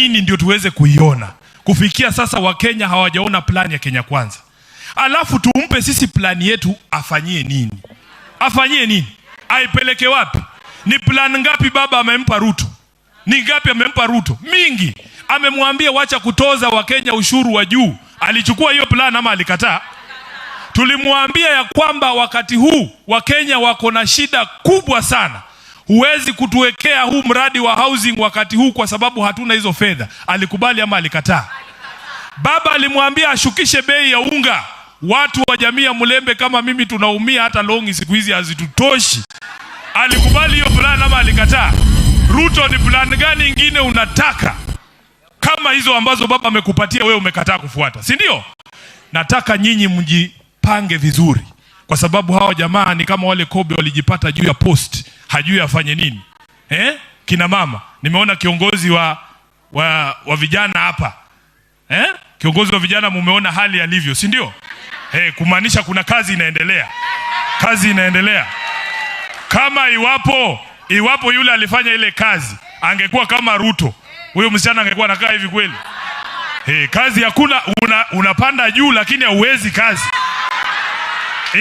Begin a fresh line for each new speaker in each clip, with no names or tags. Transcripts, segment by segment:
Nini ndio tuweze kuiona? Kufikia sasa Wakenya hawajaona plan ya Kenya Kwanza, alafu tumpe sisi plan yetu, afanyie nini? Afanyie nini? Aipeleke wapi? Ni plan ngapi baba amempa Ruto? Ni ngapi amempa Ruto? Mingi. Amemwambia wacha kutoza Wakenya ushuru wa juu. Alichukua hiyo plan ama alikataa? Tulimwambia ya kwamba wakati huu Wakenya wako na shida kubwa sana. Huwezi kutuwekea huu mradi wa housing wakati huu kwa sababu hatuna hizo fedha. Alikubali ama alikataa? Baba alimwambia ashukishe bei ya unga. Watu wa jamii ya Mulembe kama mimi tunaumia, hata longi siku hizi hazitutoshi. Alikubali hiyo plan ama alikataa? Ruto, ni plan gani ingine unataka kama hizo ambazo baba amekupatia wewe umekataa kufuata, si ndio? Nataka nyinyi mjipange vizuri, kwa sababu hawa jamaa ni kama wale kobe walijipata juu ya post, hajui afanye nini, eh? Kina mama, nimeona kiongozi wa vijana hapa, eh? Kiongozi wa vijana mumeona hali alivyo, si ndio? Kumaanisha kuna kazi inaendelea, kazi inaendelea. Kama iwapo yule alifanya ile kazi angekuwa kama Ruto, huyo msichana angekuwa anakaa hivi kweli? Hey, kazi hakuna, unapanda juu lakini hauwezi kazi.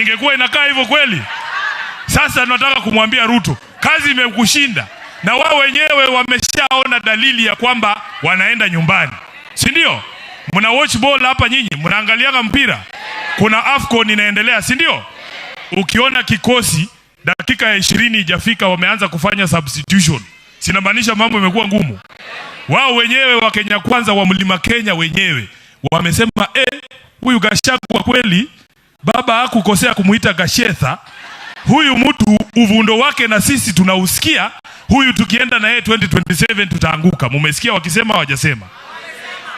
Ingekuwa inakaa hivyo kweli? Sasa tunataka kumwambia Ruto, kazi imekushinda, na wao wenyewe wameshaona dalili ya kwamba wanaenda nyumbani, si ndio? Mna watch ball hapa nyinyi, mnaangaliaga mpira, kuna AFCON inaendelea, si ndio? Ukiona kikosi dakika ya 20 ijafika wameanza kufanya substitution, si inamaanisha mambo imekuwa ngumu. Wao wenyewe wa Kenya Kwanza wa Mlima Kenya wenyewe wamesema, huyu Gachagua kweli baba hakukosea kumuita Gashetha. Huyu mtu uvundo wake na sisi tunausikia. Huyu tukienda na yeye 2027 tutaanguka. Mumesikia wakisema, hawajasema?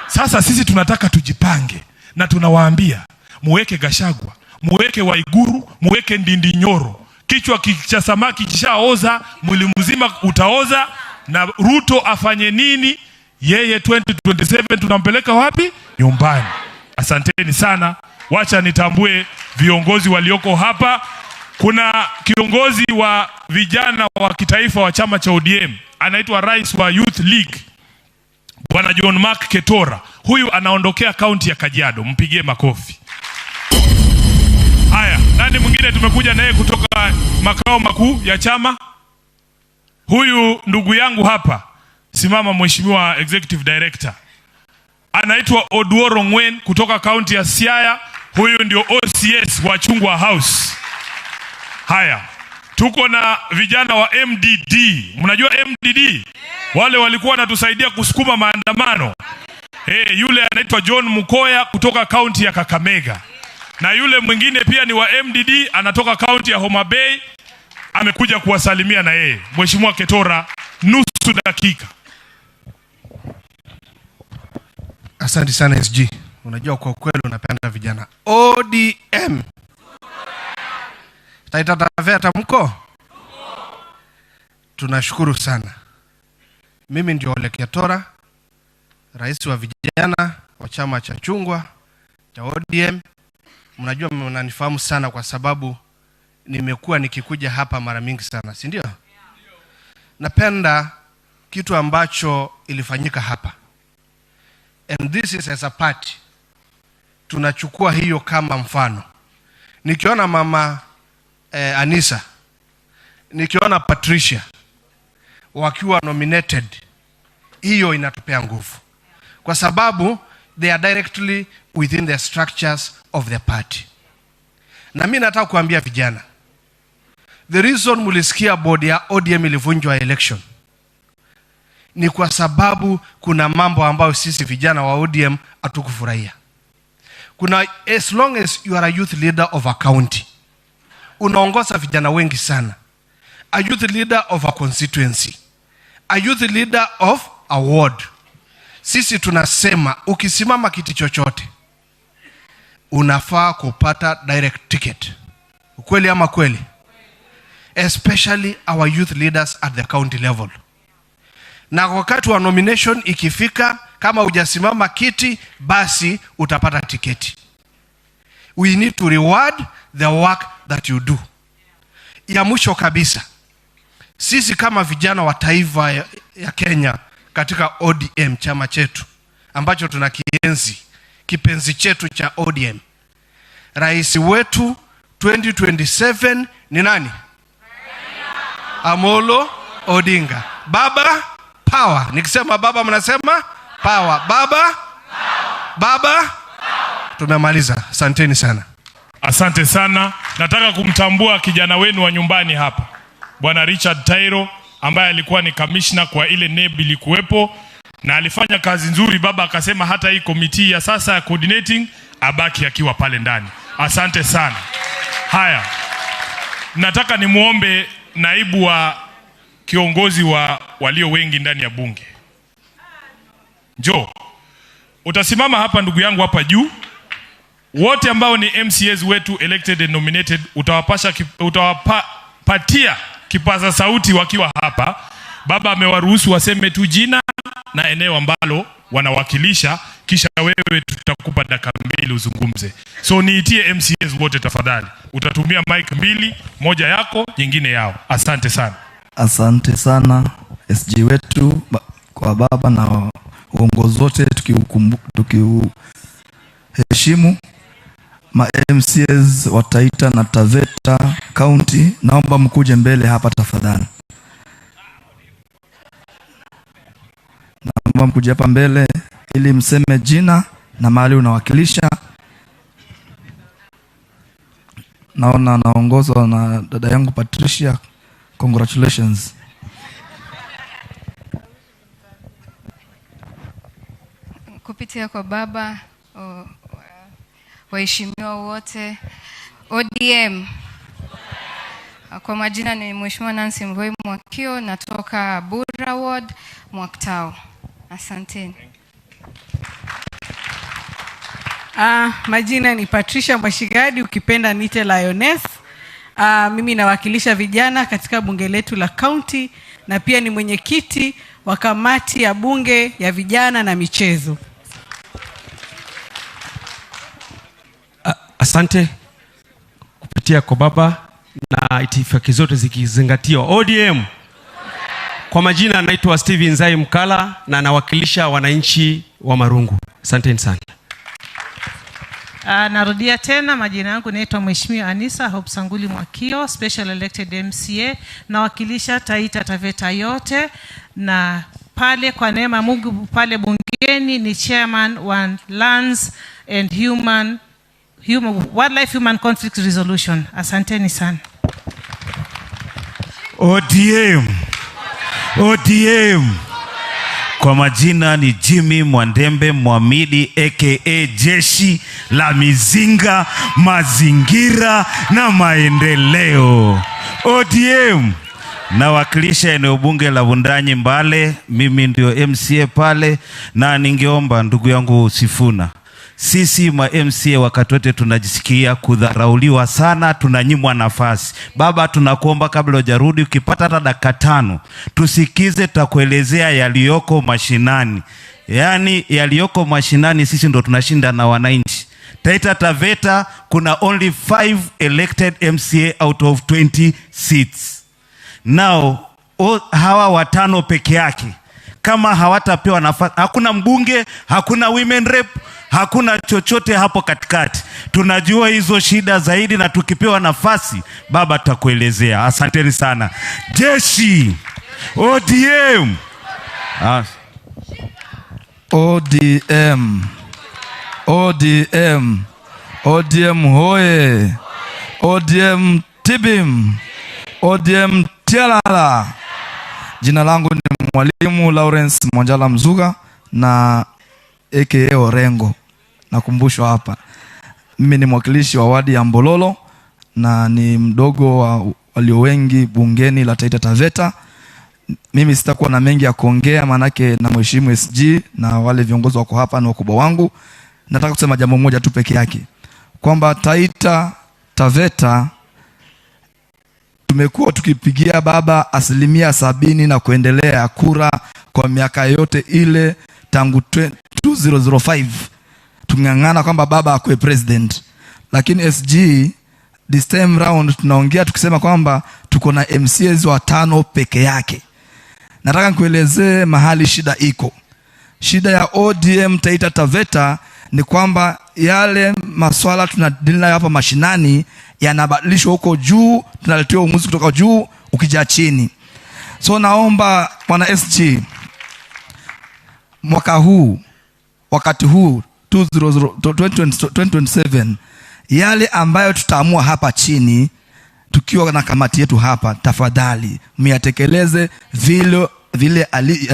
Sasa sisi tunataka tujipange na tunawaambia muweke Gachagua, muweke Waiguru, muweke Ndindi Nyoro. Kichwa cha samaki kishaoza, mwili mzima utaoza. Na Ruto afanye nini? Yeye 2027 tunampeleka wapi? Nyumbani. Asanteni sana. Wacha nitambue viongozi walioko hapa. Kuna kiongozi wa vijana wa kitaifa wa chama cha ODM, anaitwa Rais wa Youth League, Bwana John Mark Ketora. Huyu anaondokea kaunti ya Kajiado, mpigie makofi. Haya, nani mwingine tumekuja naye kutoka makao makuu ya chama? Huyu ndugu yangu hapa, simama Mheshimiwa Executive Director, anaitwa Oduor Ong'wen kutoka kaunti ya Siaya. Huyu ndio OCS wa Chungwa House. Haya, tuko na vijana wa MDD. Mnajua MDD? Wale walikuwa wanatusaidia kusukuma maandamano. Hey, yule anaitwa John Mukoya kutoka kaunti ya Kakamega, na yule mwingine pia ni wa MDD anatoka kaunti ya Homa Bay, amekuja kuwasalimia na yeye. Mheshimiwa Ketora, nusu dakika.
Asante sana SG. Unajua kwa kweli unapenda vijana. ODM. Taita Taveta mko? Tunashukuru sana. Mimi ndio Ole Ketora, rais wa vijana wa chama cha chungwa cha ODM. Mnajua mnanifahamu sana kwa sababu nimekuwa nikikuja hapa mara mingi sana, si ndio? Napenda kitu ambacho ilifanyika hapa. And this is as a party. Tunachukua hiyo kama mfano. Nikiona mama Anisa, nikiona Patricia wakiwa nominated, hiyo inatupea nguvu kwa sababu they are directly within the structures of the party. Na mi nataka kuambia vijana, the reason mulisikia board ya ODM ilivunjwa election ni kwa sababu kuna mambo ambayo sisi vijana wa ODM hatukufurahia. Kuna, as long as you are a youth leader of a county, unaongoza vijana wengi sana, a youth leader of a constituency, a youth leader of a ward. Sisi tunasema ukisimama kiti chochote unafaa kupata direct ticket. Ukweli ama kweli? Especially our youth leaders at the county level. Na wakati wa nomination ikifika, kama hujasimama kiti, basi utapata tiketi. We need to reward the work that you do. Ya mwisho kabisa, sisi kama vijana wa taifa ya Kenya, kama katika ODM, chama chetu ambacho tunakienzi, kipenzi chetu cha ODM. Rais wetu 2027 ni nani? Amolo Odinga. Baba power. Nikisema baba mnasema power. Baba baba, tumemaliza. Asanteni sana.
Asante sana. Nataka kumtambua kijana wenu wa nyumbani hapa, Bwana Richard Tairo ambaye alikuwa ni kamishna kwa ile NEB ilikuwepo na alifanya kazi nzuri. Baba akasema hata hii committee ya sasa ya coordinating abaki akiwa pale ndani. Asante sana. Haya, nataka nimwombe naibu wa kiongozi wa walio wengi ndani ya bunge, njoo utasimama hapa ndugu yangu hapa juu. Wote ambao ni MCAs wetu elected and nominated utawapatia kipaza sauti wakiwa hapa. Baba amewaruhusu waseme tu jina na eneo ambalo wanawakilisha, kisha wewe tutakupa dakika 2 uzungumze. So niitie MCAs wote tafadhali. Utatumia mic 2, moja yako, nyingine yao. Asante sana.
Asante sana SG wetu kwa baba na uongozi wote tukiuheshimu. Ma MCAs wa Taita na Taveta County, naomba mkuje mbele hapa tafadhali. Naomba mkuje hapa mbele ili mseme jina na mahali unawakilisha. Naona naongozwa na dada yangu Patricia. Congratulations.
Kupitia kwa baba, waheshimiwa wote ODM. Kwa majina ni Mheshimiwa Nancy Mvoi Mwakio, natoka Bura Ward, Mwaktao. Asanteni.
Majina ni Patricia Mwashigadi, ukipenda niite Lioness. Mimi nawakilisha vijana katika bunge letu la county na pia ni mwenyekiti wa kamati ya bunge ya vijana na michezo.
Asante kupitia kwa baba na itifaki zote zikizingatiwa. ODM. Kwa majina naitwa Steven Nzai Mkala na nawakilisha wananchi wa Marungu. Asanteni sana.
Narudia tena majina yangu naitwa Mheshimiwa Anisa Hope Sanguli Mwakio, Special Elected MCA, nawakilisha Taita Taveta yote, na pale kwa neema Mungu pale bungeni ni chairman wa Lands and Human Wildlife Human Conflict Resolution. Asanteni sana.
ODM. ODM. Kwa majina ni Jimmy Mwandembe Mwamidi aka Jeshi la Mizinga, Mazingira na Maendeleo. ODM. Nawakilisha eneo bunge la Wundanyi Mbale, mimi ndio MCA pale, na ningeomba ndugu yangu Sifuna, sisi ma MCA wakati wote tunajisikia kudharauliwa sana, tunanyimwa nafasi. Baba, tunakuomba kabla hujarudi, ukipata hata dakika 5 tusikize, tutakuelezea yaliyoko mashinani. Yaani yaliyoko mashinani sisi ndo tunashinda na wananchi. Taita Taveta kuna only 5 elected MCA out of 20 seats. Now hawa 5 peke yake kama hawatapewa nafasi, hakuna mbunge, hakuna women rep, hakuna chochote hapo katikati. Tunajua hizo shida zaidi, na tukipewa nafasi baba tutakuelezea. Asanteni sana. Jeshi ODM.
ODM. ODM. ODM hoye. ODM tibim. ODM tialala. Jina langu ni Mwalimu Lawrence Mwanjala Mzuga na aka Orengo. Nakumbushwa hapa. Mimi ni mwakilishi wa wadi ya Mbololo na ni mdogo wa walio wengi bungeni la Taita Taveta. Mimi sitakuwa na mengi ya kuongea manake na mheshimu SG na wale viongozi wako hapa na wakubwa wangu. Nataka kusema jambo moja tu peke yake, kwamba Taita Taveta tumekuwa tukipigia baba 70% na kuendelea kura kwa miaka yote ile tangu 2005, tungangana kwamba baba akuwe president. Lakini SG this time round tunaongea tukisema kwamba tuko na MCAs 5 peke yake. Nataka nikuelezee mahali shida iko. Shida ya ODM Taita Taveta ni kwamba yale maswala tunadili nayo hapa mashinani yanabadilishwa huko juu, tunaletewa uamuzi kutoka juu ukija chini. So naomba bwana SG, mwaka huu, wakati huu 2027, yale ambayo tutaamua hapa chini tukiwa na kamati yetu hapa, tafadhali myatekeleze vile vile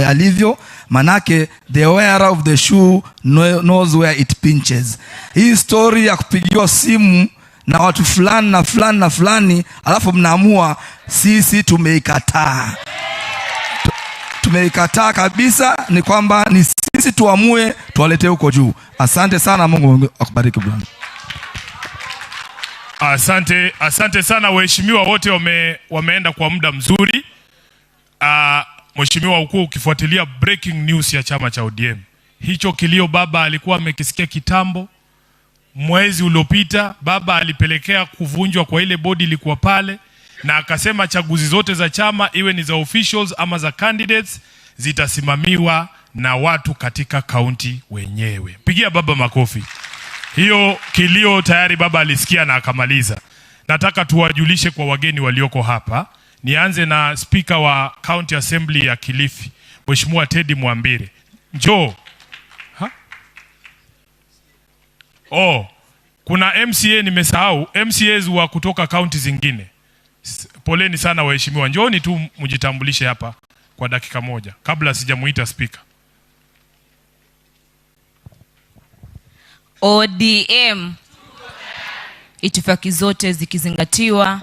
alivyo, manake the wearer of the shoe knows where it pinches. Hii story ya kupigiwa simu na watu fulani na fulani na fulani alafu mnaamua, sisi tumeikataa, tumeikataa kabisa. Ni kwamba ni sisi tuamue, tuwaletee huko juu. Asante sana, Mungu akubariki bwana.
Asante, asante sana waheshimiwa wote wameenda kwa muda mzuri. Mheshimiwa, ukuu ukifuatilia breaking news ya chama cha ODM, hicho kilio baba alikuwa amekisikia kitambo. Mwezi uliopita baba alipelekea kuvunjwa kwa ile bodi ilikuwa pale, na akasema chaguzi zote za chama iwe ni za officials ama za candidates zitasimamiwa na watu katika kaunti wenyewe. Pigia baba makofi. Hiyo kilio tayari baba alisikia na akamaliza. Nataka tuwajulishe kwa wageni walioko hapa. Nianze na Speaker wa County Assembly ya Kilifi, Mheshimiwa Teddy Mwambire. Njoo. Ha? Oh, kuna MCA nimesahau, MCAs wa kutoka kaunti zingine. Poleni sana waheshimiwa, njooni tu mjitambulishe hapa kwa dakika moja kabla sijamuita speaker.
ODM, itifaki zote zikizingatiwa.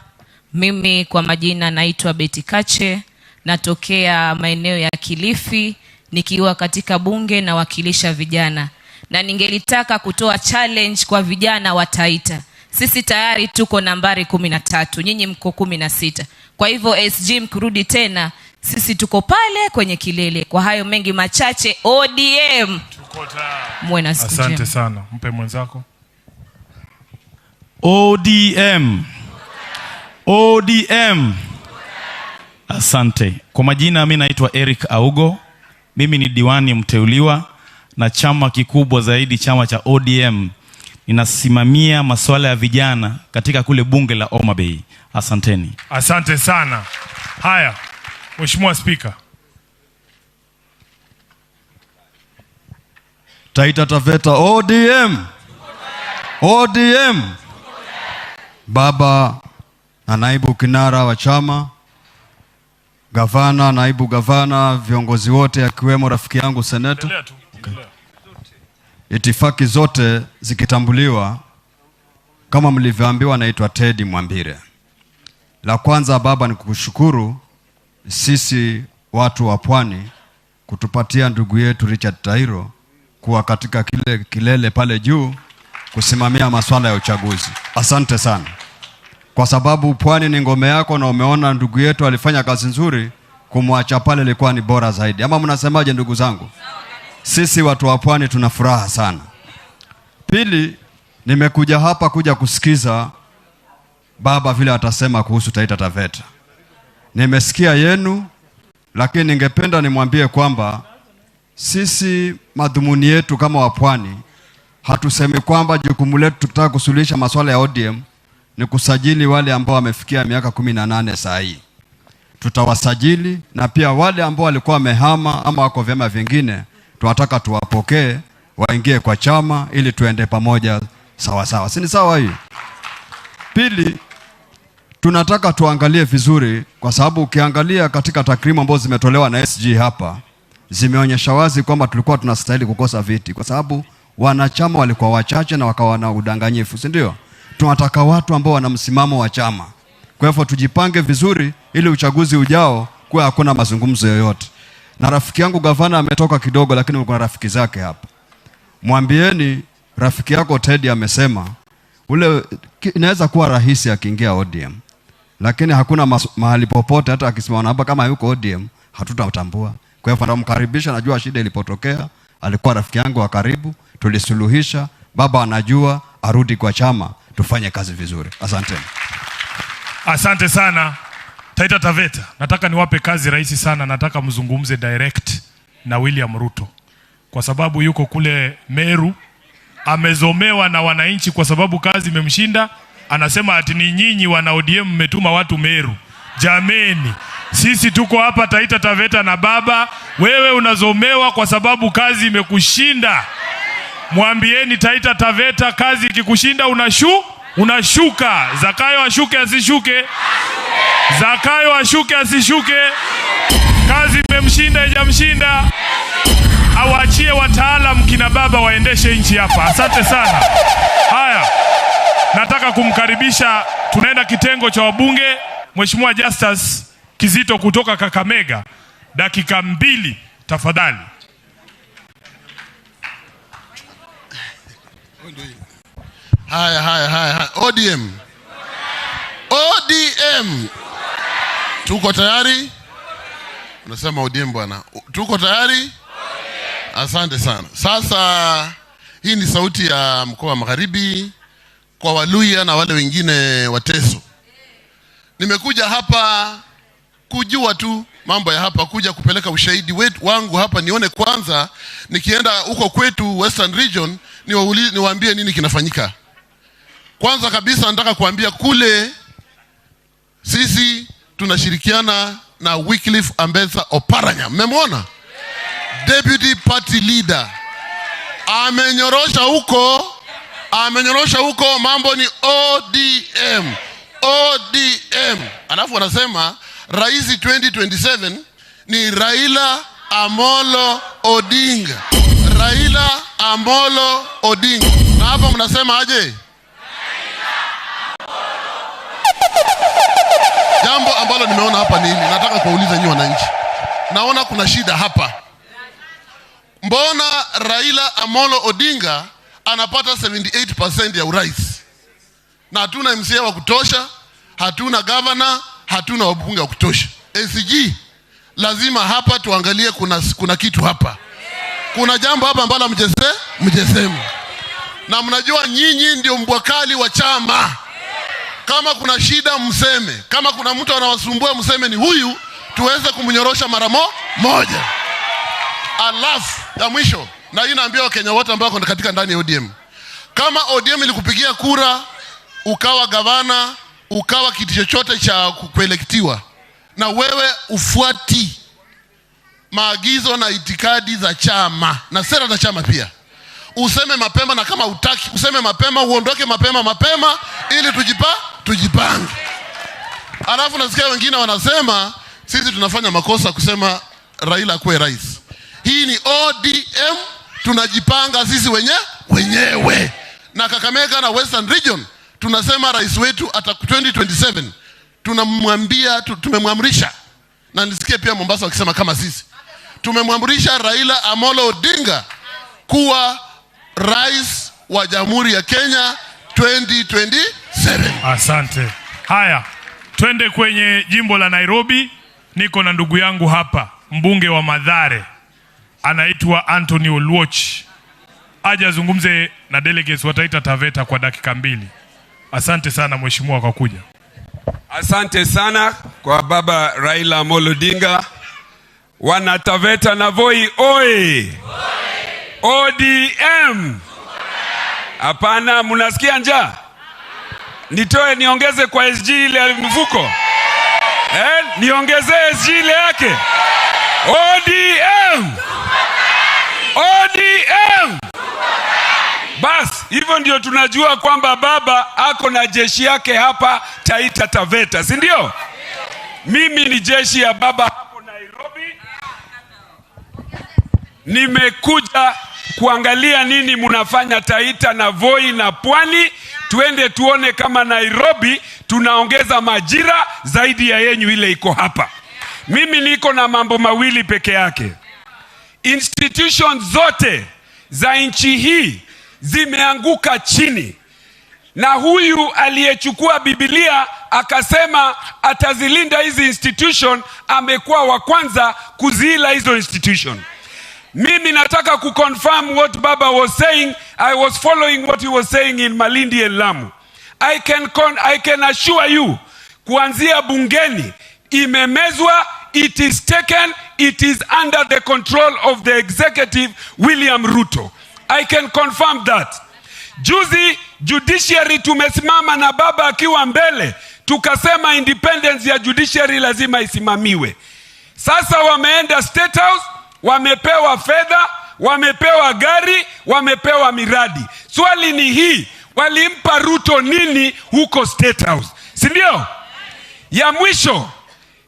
Mimi kwa majina naitwa Betty Kache, natokea maeneo ya Kilifi, nikiwa katika bunge nawakilisha vijana, na ningelitaka kutoa challenge kwa vijana wa Taita. Sisi tayari tuko nambari 13, nyinyi mko 16. Kwa hivyo SG mkirudi tena, sisi tuko pale kwenye kilele. Kwa hayo mengi machache, ODM, muwe na siku
Asante
njema.
sana. Mpe mwenzako.
ODM. ODM. Asante. Kwa majina mimi naitwa Eric Augo. Mimi ni diwani mteuliwa na chama kikubwa zaidi, chama cha ODM. Ninasimamia masuala ya vijana katika kule bunge la Homa Bay. Asanteni.
Asante sana. Haya, Mheshimiwa Speaker.
Taita Taveta ODM. ODM. Baba na naibu kinara wa chama, gavana, naibu gavana, viongozi wote akiwemo rafiki yangu seneta. Okay. Itifaki zote zikitambuliwa, kama mlivyoambiwa, naitwa Teddy Mwambire. La kwanza baba ni kukushukuru sisi watu wa Pwani kutupatia ndugu yetu Richard Tairo kuwa katika kile kilele pale juu kusimamia masuala ya uchaguzi. Asante sana. Kwa sababu Pwani ni ngome yako na umeona ndugu yetu alifanya kazi nzuri, kumwacha pale ilikuwa ni bora zaidi. Ama mnasemaje ndugu zangu? Sisi watu wa Pwani tuna furaha sana. Pili, nimekuja hapa kuja kusikiza baba vile atasema kuhusu Taita Taveta. Nimesikia yenu, lakini ningependa nimwambie kwamba sisi madhumuni yetu kama wa Pwani hatusemi kwamba jukumu letu tukitaka kusuluhisha masuala ya ODM ni kusajili wale ambao wamefikia miaka 18 saa hii. Tutawasajili, na pia wale ambao walikuwa wamehama ama wako vyama vingine tunataka tuwapokee waingie kwa chama ili tuende pamoja sawa sawa. Si ni sawa hii? Pili, tunataka tuangalie vizuri, kwa sababu ukiangalia katika takwimu ambazo zimetolewa na SG hapa zimeonyesha wazi kwamba tulikuwa tunastahili kukosa viti kwa sababu wanachama walikuwa wachache na wakawa na udanganyifu, si ndio? Tunataka watu ambao wana msimamo wa chama. Kwa hivyo tujipange vizuri ili uchaguzi ujao kuwe hakuna mazungumzo yoyote. Na rafiki yangu gavana ametoka kidogo, lakini kuna rafiki zake hapa. Mwambieni rafiki yako Teddy amesema ule inaweza kuwa rahisi akiingia ODM, lakini hakuna mahali popote hata akisimama hapa kama yuko ODM hatutamtambua. Kwa hivyo namkaribisha, najua shida ilipotokea, alikuwa rafiki yangu wa karibu, tulisuluhisha, baba anajua, arudi kwa chama tufanye kazi vizuri. Asante.
Asante sana. Taita Taveta, nataka niwape kazi rahisi sana. Nataka mzungumze direct na William Ruto kwa sababu yuko kule Meru, amezomewa na wananchi kwa sababu kazi imemshinda. Anasema ati ni nyinyi wana ODM mmetuma watu Meru. Jameni, sisi tuko hapa Taita Taveta na baba, wewe unazomewa kwa sababu kazi imekushinda. Mwambieni Taita Taveta, kazi ikikushinda unashuka. Zakayo ashuke asishuke? Zakayo ashuke asishuke? Kazi imemshinda ijamshinda? Awachie wataalam kina baba waendeshe nchi hapa. Asante sana. Haya, nataka kumkaribisha, tunaenda kitengo cha wabunge, Mheshimiwa Justus Kizito kutoka Kakamega, dakika 2 tafadhali.
Haya, haya, haya, haya. ODM. ODM. Tuko tayari? Unasema ODM bwana. Tuko tayari? Asante sana. Sasa hii ni sauti ya mkoa wa Magharibi kwa Waluya na wale wengine Wateso. Nimekuja hapa kujua tu mambo ya hapa, kuja kupeleka ushahidi wangu hapa, nione kwanza nikienda huko kwetu Western Region niwaambie nini kinafanyika. Kwanza kabisa nataka kuambia kule sisi tunashirikiana na Wycliffe Ambetsa Oparanya. Mmemwona? Deputy Party Leader. Amenyorosha huko, mambo ni ODM. ODM. Alafu wanasema rais 2027 ni Raila Amolo Odinga. Raila Amolo Odinga. Na hapo mnasema aje? Jambo ambalo nimeona hapa ni hili, nataka kuwauliza nyinyi wananchi. Naona kuna shida hapa. Mbona Raila Amolo Odinga anapata 78% ya urais? Na hatuna MCA wa kutosha, hatuna governor, hatuna wabunge wa kutosha. ACG, lazima hapa tuangalie kuna kitu hapa. Kuna jambo hapa ambalo mjesema. Na mnajua nyinyi ndio mbwa kali wa chama. Kama kuna shida mseme, kama kuna mtu anawasumbua mseme ni huyu, tuweze kumnyorosha mara moja. Alafu ya mwisho, na hii naambia Wakenya wote ambao wako katika ndani ya ODM. Kama ODM ilikupigia kura, ukawa gavana, ukawa kitu chochote cha kuelektiwa, na wewe ufuati maagizo na itikadi za chama na sera za chama pia, useme mapema, na kama hutaki useme mapema, uondoke mapema ili tujipange. Alafu nasikia wengine wanasema sisi tunafanya makosa kusema Raila kuwe rais. Hii ni ODM, tunajipanga sisi wenyewe. Na Kakamega na Western Region tunasema rais wetu ata 2027 tunamwambia, tumemwamrisha, na nisikie pia Mombasa wakisema kama sisi tumemwamrisha Raila Amolo Odinga kuwa rais wa Jamhuri ya Kenya 2027.
Asante. Haya, twende kwenye jimbo la Nairobi. Niko na ndugu yangu hapa, mbunge wa Mathare, anaitwa Anthony Oluoch. Aje azungumze na delegates wa Taita Taveta kwa dakika 2. Asante sana mheshimiwa kwa kuja.
Asante sana kwa baba Raila Amolo Odinga. Wana Taveta na Voi oi! ODM. Hapana, mnasikia njaa? Nitoe niongeze kwa SG ile mfuko? Niongeze SG ile yake. ODM. ODM. Bas, hivyo ndio tunajua kwamba baba ako na jeshi yake hapa Taita Taveta, si ndio? Mimi ni jeshi ya baba hapo Nairobi. Nimekuja kuangalia nini mnafanya Taita na Voi na Pwani. Tuende tuone kama Nairobi tunaongeza majira zaidi ya yenyu ile iko hapa. Mimi niko na mambo mawili peke yake. Institutions zote za nchi hii zimeanguka chini. Na huyu aliyechukua Biblia akasema atazilinda hizi institution amekuwa wa kwanza kuziila hizo institution. Mimi nataka kuconfirm what Baba was saying. I was following what he was saying in Malindi and Lamu. I can assure you, kuanzia bungeni, Imemezwa, it is taken, it is under the control of the executive William Ruto. I can confirm that. Juzi judiciary tumesimama na baba akiwa mbele, tukasema independence ya judiciary lazima isimamiwe. Sasa wameenda State House, wamepewa fedha, wamepewa gari, wamepewa miradi. Swali ni hii, walimpa Ruto nini huko State House, si ndio? Ya mwisho,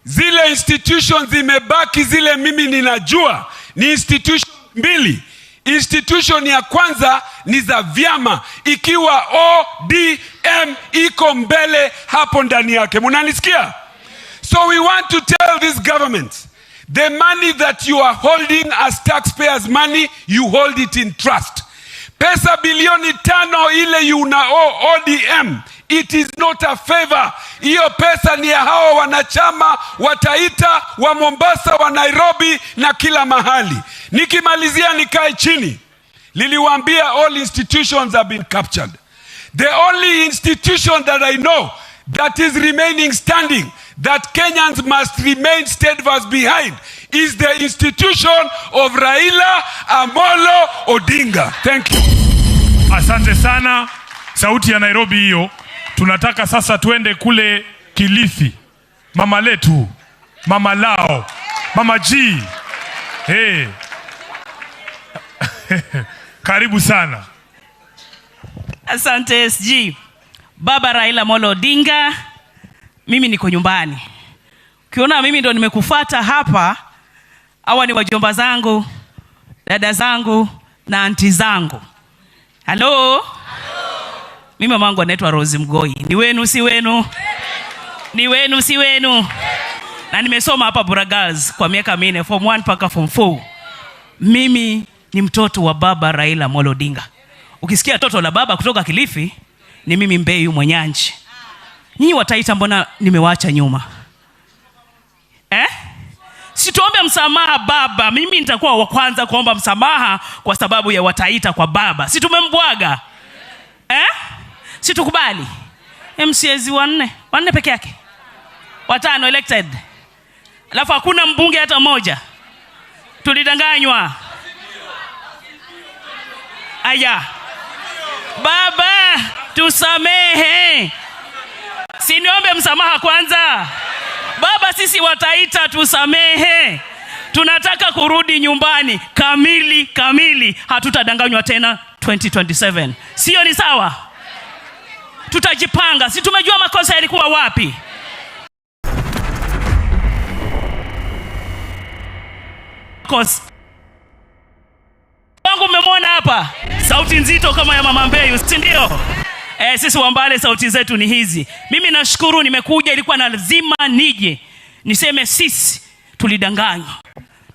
zile institutions zimebaki, zile mimi ninajua ni institution mbili. Institution ya kwanza ni za vyama, ikiwa ODM iko mbele hapo ndani yake. Munanisikia? So we want to tell this government, the money that you are holding as taxpayers' money, you hold it in trust. Pesa bilioni 5 ile una ODM, it is not a favor. Hiyo pesa ni ya hawa wanachama wa Taita, wa Mombasa, wa Nairobi na kila mahali. Nikimalizia nikae chini, niliwaambia all institutions have been captured. The only institution that I know that is remaining standing, that Kenyans must remain steadfast behind, is the institution of Raila Amolo Odinga. Thank you.
Asante sana, sauti ya Nairobi hiyo. Tunataka sasa tuende kule Kilifi, mama letu, mama lao, mama G. Hey. Karibu sana.
Asante SG. Baba Raila Amolo Odinga, mimi niko nyumbani. Ukiona mimi ndo nimekufata hapa, hawa ni wajomba zangu, dada zangu na anti zangu. Halo? Mimi mamangu anaitwa Rose Mgoi. Ni wenu si wenu? Ni wenu si wenu? Na nimesoma hapa Bura Girls kwa miaka 4, form 1 mpaka form 4. Mimi ni mtoto wa baba Raila Amolo Odinga. Ukisikia toto la baba kutoka Kilifi, ni mimi Mbeyu Mwenyanji. Nyinyi Wataita mbona nimewaacha nyuma? Eh? Si tuombe msamaha baba. Mimi nitakuwa wa kwanza kuomba msamaha kwa sababu ya Wataita kwa baba. Si tumembwaga? Eh? Si tukubali? MCAs wanne, wanne peke yake. 5 elected. Alafu hakuna mbunge hata mmoja. Tulidanganywa. Aya. Baba, tusamehe. Si niombe msamaha kwanza. Baba, sisi Wataita tusamehe. Tunataka kurudi nyumbani kamili kamili. Hatutadanganywa tena 2027. Sio ni sawa? Tutajipanga. Si tumejua makosa yalikuwa wapi? Kosa. Wangu mmemwona hapa, sauti nzito kama ya mama Mbeyu, si ndio? Sisi Wambale sauti zetu ni hizi. Mimi nashukuru nimekuja, ilikuwa na lazima nije niseme sisi tulidanganywa.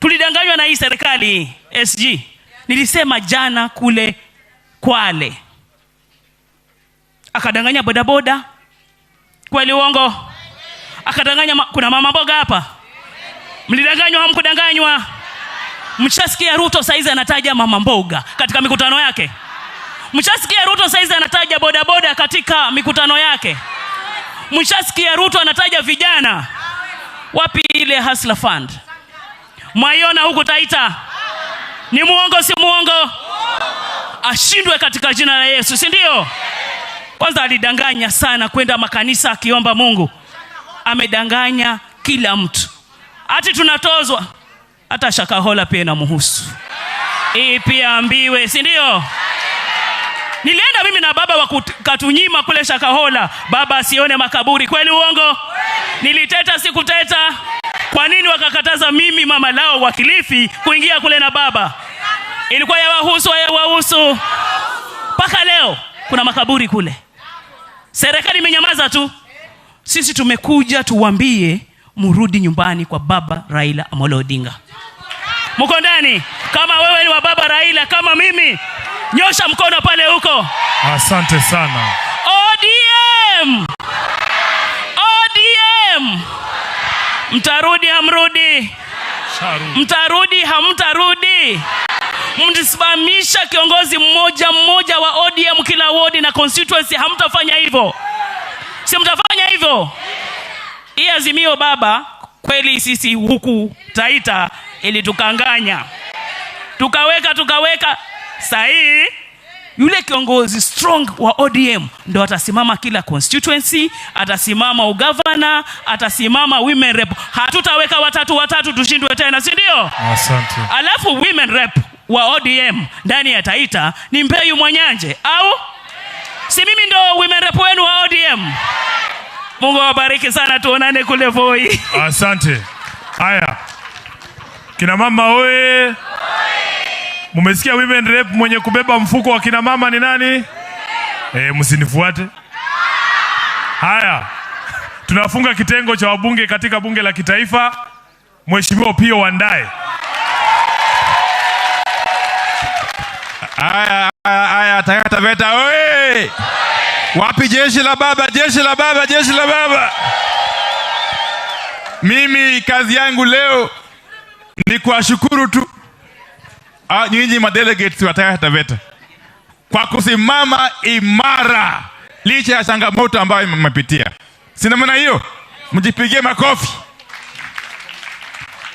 Tulidanganywa na hii serikali SG. Nilisema jana kule Kwale. Akadanganya bodaboda. Kweli uongo? Akadanganya kuna mama mboga hapa. Mlidanganywa, hamkudanganywa? Mshasikia Ruto saizi anataja mama mboga katika mikutano yake? Mshasikia Ruto saizi anataja bodaboda katika mikutano yake? Mshasikia Ruto anataja vijana? Wapi ile Hustler Fund? Mwaiona huku Taita? Ni muongo si muongo? Ashindwe katika jina la Yesu, si ndio? Kwanza alidanganya sana kwenda makanisa akiomba Mungu. Amedanganya kila mtu. Ati tunatozwa. Hata Shakahola pia inamhusu. Hii pia ambiwe, si ndio? Nilienda mimi na baba wa katunyima kule Shakahola, baba asione makaburi. Kweli uongo? Niliteta sikuteta? Kwa nini wakakataza mimi mama lao wa Kilifi kuingia kule na baba? Ilikuwa yawahusu, hayawahusu? Mpaka leo kuna makaburi kule. Serikali imenyamaza tu. Sisi tumekuja tuwaambie murudi nyumbani kwa baba Raila Amolo Odinga. Mko ndani? Kama wewe ni wa baba Raila kama mimi, nyosha mkono pale huko.
Asante sana.
ODM! ODM! Mtarudi hamrudi? Mtarudi hamtarudi? Mtisimamisha kiongozi mmoja mmoja wa ODM kila ward na constituency, hamtafanya hivyo? Si mtafanya hivyo? Hii Azimio baba, Kweli sisi huku Taita ilitukanganya, tukaweka. Sahii yule kiongozi strong wa ODM ndo atasimama kila constituency, atasimama ugavana, atasimama women rep. Hatutaweka watatu watatu tushindwe tena, si ndio?
Asante.
Alafu women rep wa ODM ndani ya Taita ni Mbeyu Mwanyanje, au si mimi ndo women rep wenu wa ODM? Mungu awabariki sana, tuonane kule Voi.
Asante. Haya, kina mama oye! Mumesikia women rep mwenye kubeba mfuko wa kina mama ni nani? Msinifuate. Haya, tunafunga kitengo cha wabunge katika bunge la kitaifa. Mheshimiwa Opiyo Wandayi.
Haya, haya, Taita Taveta oye! Wapi jeshi la baba? Jeshi la baba, jeshi la baba. Mimi kazi yangu leo ni kuwashukuru tu nyinyi madelegates wa Taita Taveta kwa kusimama imara licha ya changamoto ambayo mmepitia. Si namna hiyo? Mjipigie makofi.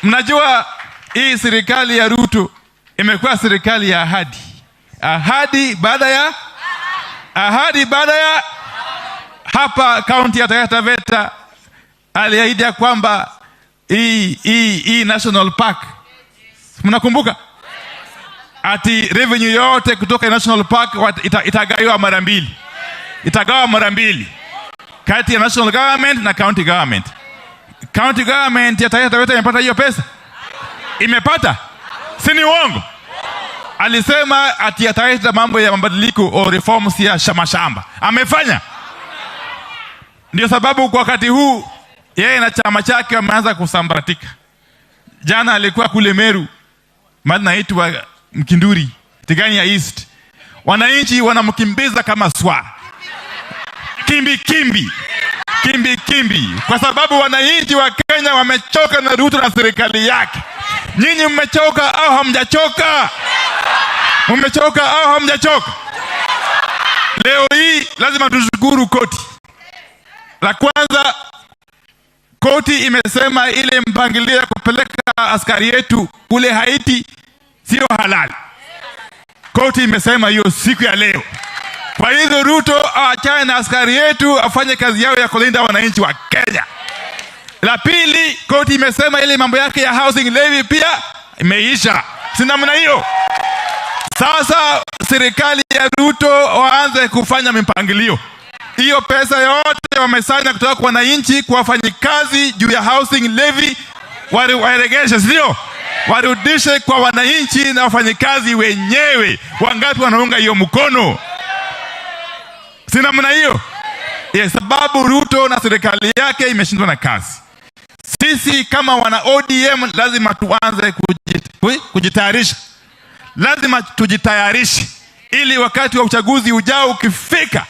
Mnajua hii serikali ya Ruto imekuwa serikali ya ahadi. Ahadi baada ya ahadi baada ya. Hapa kaunti ya Taita Taveta aliahidi ya kwamba hii National Park, mnakumbuka? Ati revenue yote kutoka National Park itagawiwa mara mbili. Itagawa mara mbili kati ya national government na county government. County government ya Taita Taveta imepata hiyo pesa? Imepata? Si ni uongo? Alisema ati ataleta mambo ya mabadiliko au reforms ya mashamba. Amefanya? Ndio sababu kwa wakati huu yeye na chama chake wameanza kusambaratika. Jana alikuwa kule Meru, mahali naitwa Mkinduri, Tigania East. Wananchi wanamkimbiza kama swara. Kimbi kimbi. Kimbi kimbi. Kwa sababu wananchi wa Kenya wamechoka na Ruto na serikali yake. Nyinyi mmechoka au hamjachoka? Mmechoka au hamjachoka? Leo hii lazima tushukuru koti. La kwanza, koti imesema ile mpangilio ya kupeleka askari yetu kule Haiti sio halali. Koti imesema hiyo siku ya leo. Kwa hivyo Ruto aachane na askari yetu, afanye kazi yao ya kulinda wananchi wa Kenya. La pili, koti imesema ile mambo yake ya housing levy pia imeisha. Si namna hiyo? Sasa serikali ya Ruto waanze kufanya mipangilio. Hiyo pesa yote wamesanya kutoka kwa wananchi, kwa wafanyikazi juu ya housing levy, waregeshe, sio? Warudishe kwa wananchi na wafanyikazi wenyewe. Wangapi wanaunga hiyo mkono? Si namna hiyo? Yes, sababu Ruto na serikali yake imeshindwa na kazi. Sisi kama wana ODM lazima tuanze kujitayarisha. Lazima tujitayarishe ili wakati wa uchaguzi ujao ukifika,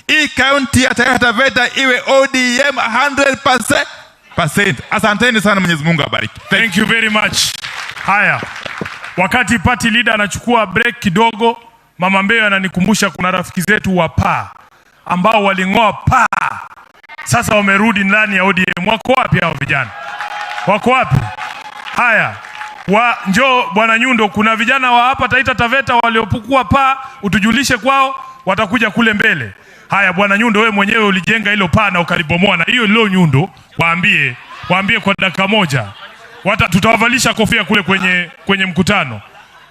hii kaunti ya Taita Taveta iwe ODM 100%. Asanteni sana, Mwenyezi Mungu abariki.
Thank you very much. Haya, wakati party leader anachukua break kidogo, Mama Mbeyo ananikumbusha kuna rafiki zetu wa PAA ambao walingoa PAA, sasa wamerudi ndani ya ODM. Wako wapi hao vijana? Wako wapi? Haya, njoo Bwana Nyundo, kuna vijana wa hapa Taita Taveta waliopukua PAA, utujulishe kwao, watakuja kule mbele. Haya Bwana Nyundo, wewe mwenyewe ulijenga hilo paa na ukalibomoa, na hiyo leo Nyundo, waambie kwa dakika moja. Tutawavalisha kofia kule kwenye mkutano.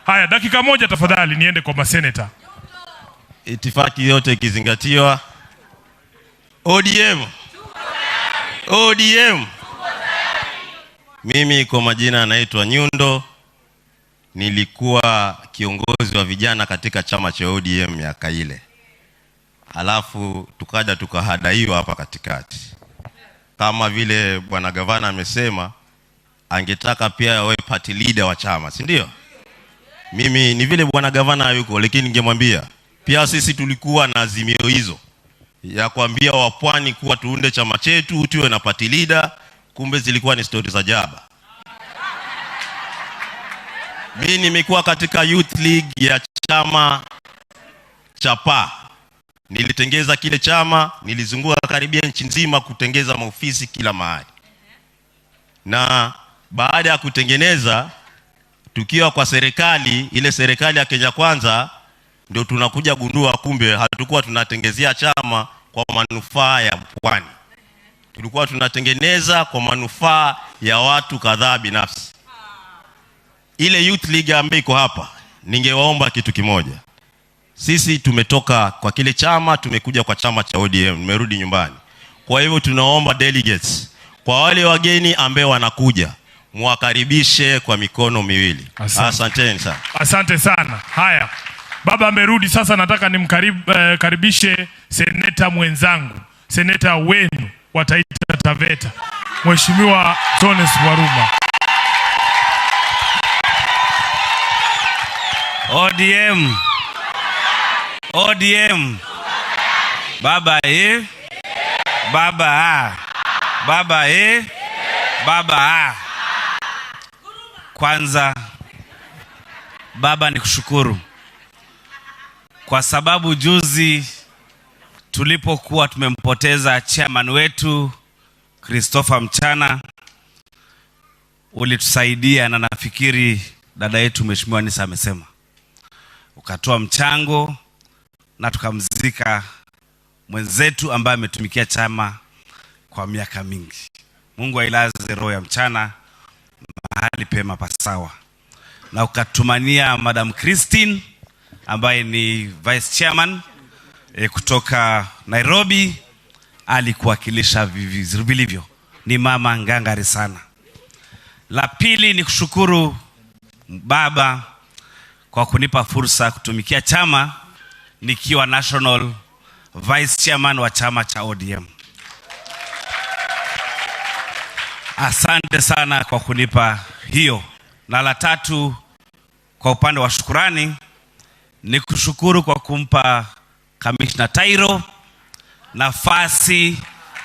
Haya, dakika moja tafadhali niende kwa maseneta.
Itifaki yote ikizingatiwa, ODM. ODM. Mimi kwa majina naitwa Nyundo. Nilikuwa kiongozi wa vijana katika chama cha ODM miaka ile. Alafu tukaja tukahadaiwa hapa katikati. Kama vile bwana gavana amesema angetaka pia awe party leader wa chama, si ndio? Mimi ni vile bwana gavana yuko, lakini ningemwambia pia sisi tulikuwa na azimio hizo ya kuambia wapwani kuwa tuunde chama chetu, tuwe na party leader, kumbe zilikuwa ni stories za jaba. Mimi nimekuwa katika youth league ya chama cha PAA. Nilitengeza kile chama, nilizunguka karibia nchi nzima kutengeza maofisi kila mahali. Na baada ya kutengeneza tukiwa kwa serikali, ile serikali ya Kenya Kwanza, ndio tunakuja gundua kumbe hatukuwa tunatengezea chama kwa manufaa ya pwani, tulikuwa tunatengeneza kwa manufaa ya watu kadhaa binafsi. Ile youth league ambayo iko hapa, ningewaomba kitu kimoja. Sisi tumetoka kwa kile chama, tumekuja kwa chama cha ODM, nimerudi nyumbani. Kwa hivyo tunaomba delegates, kwa wale wageni ambao wanakuja, muwakaribishe kwa mikono miwili.
Asante.
Asanteni sana.
Asante sana. Haya, baba amerudi sasa. Nataka nimkaribishe seneta mwenzangu, seneta wenu wa Taita Taveta, Mheshimiwa Jones Waruma.
ODM. ODM. Baba e. Baba a. Baba e. Baba a. Kwanza baba, nikushukuru kwa sababu juzi tulipokuwa tumempoteza chairman wetu Christopher Mchana, ulitusaidia, na nafikiri dada yetu Mheshimiwa Nisa amesema ukatoa mchango na tukamzika mwenzetu ambaye ametumikia chama kwa miaka mingi. Mungu ailaze roho ya Mchana mahali pema pasawa. Na ukatumania Madam Christine ambaye ni vice chairman kutoka Nairobi, alikuwakilisha vilivyo. Ni mama ngangari sana. La pili ni kushukuru baba kwa kunipa fursa kutumikia chama nikiwa national vice chairman wa chama cha ODM. Asante sana kwa kunipa hiyo. Na la tatu, kwa upande wa shukurani, ni kushukuru kwa kumpa Kamishna Tairo nafasi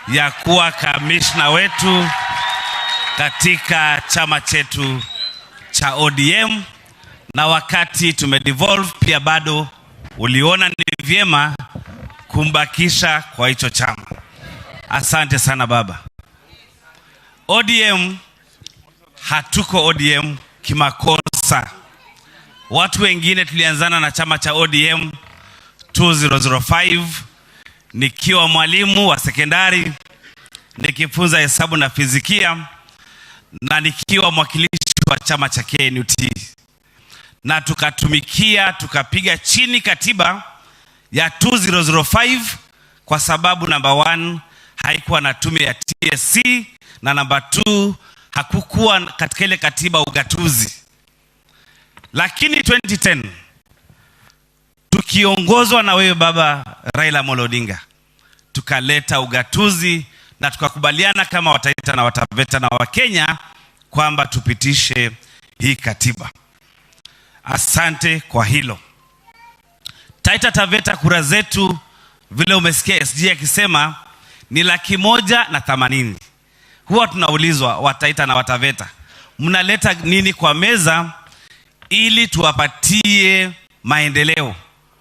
ya kuwa kamishna wetu katika chama chetu cha ODM, na wakati tumedevolve pia bado uliona ni vyema kumbakisha kwa hicho chama. Asante sana baba. ODM, hatuko ODM kimakosa. Watu wengine tulianzana na chama cha ODM 2005 nikiwa mwalimu wa sekondari nikifunza hesabu na fizikia na nikiwa mwakilishi wa chama cha KNUT, na tukatumikia, tukapiga chini katiba ya 2005 kwa sababu number 1 haikuwa na tume ya TSC na number 2 hakukuwa katika ile katiba ugatuzi. Lakini 2010 tukiongozwa na wewe baba Raila Amolo Odinga, tukaleta ugatuzi na tukakubaliana kama Wataita na Wataveta na Wakenya kwamba tupitishe hii katiba. Asante kwa hilo. Taita Taveta kura zetu vile umesikia SG akisema ni 180,000. Huwa tunaulizwa Wataita na Wataveta, mnaleta nini kwa meza ili tuwapatie maendeleo?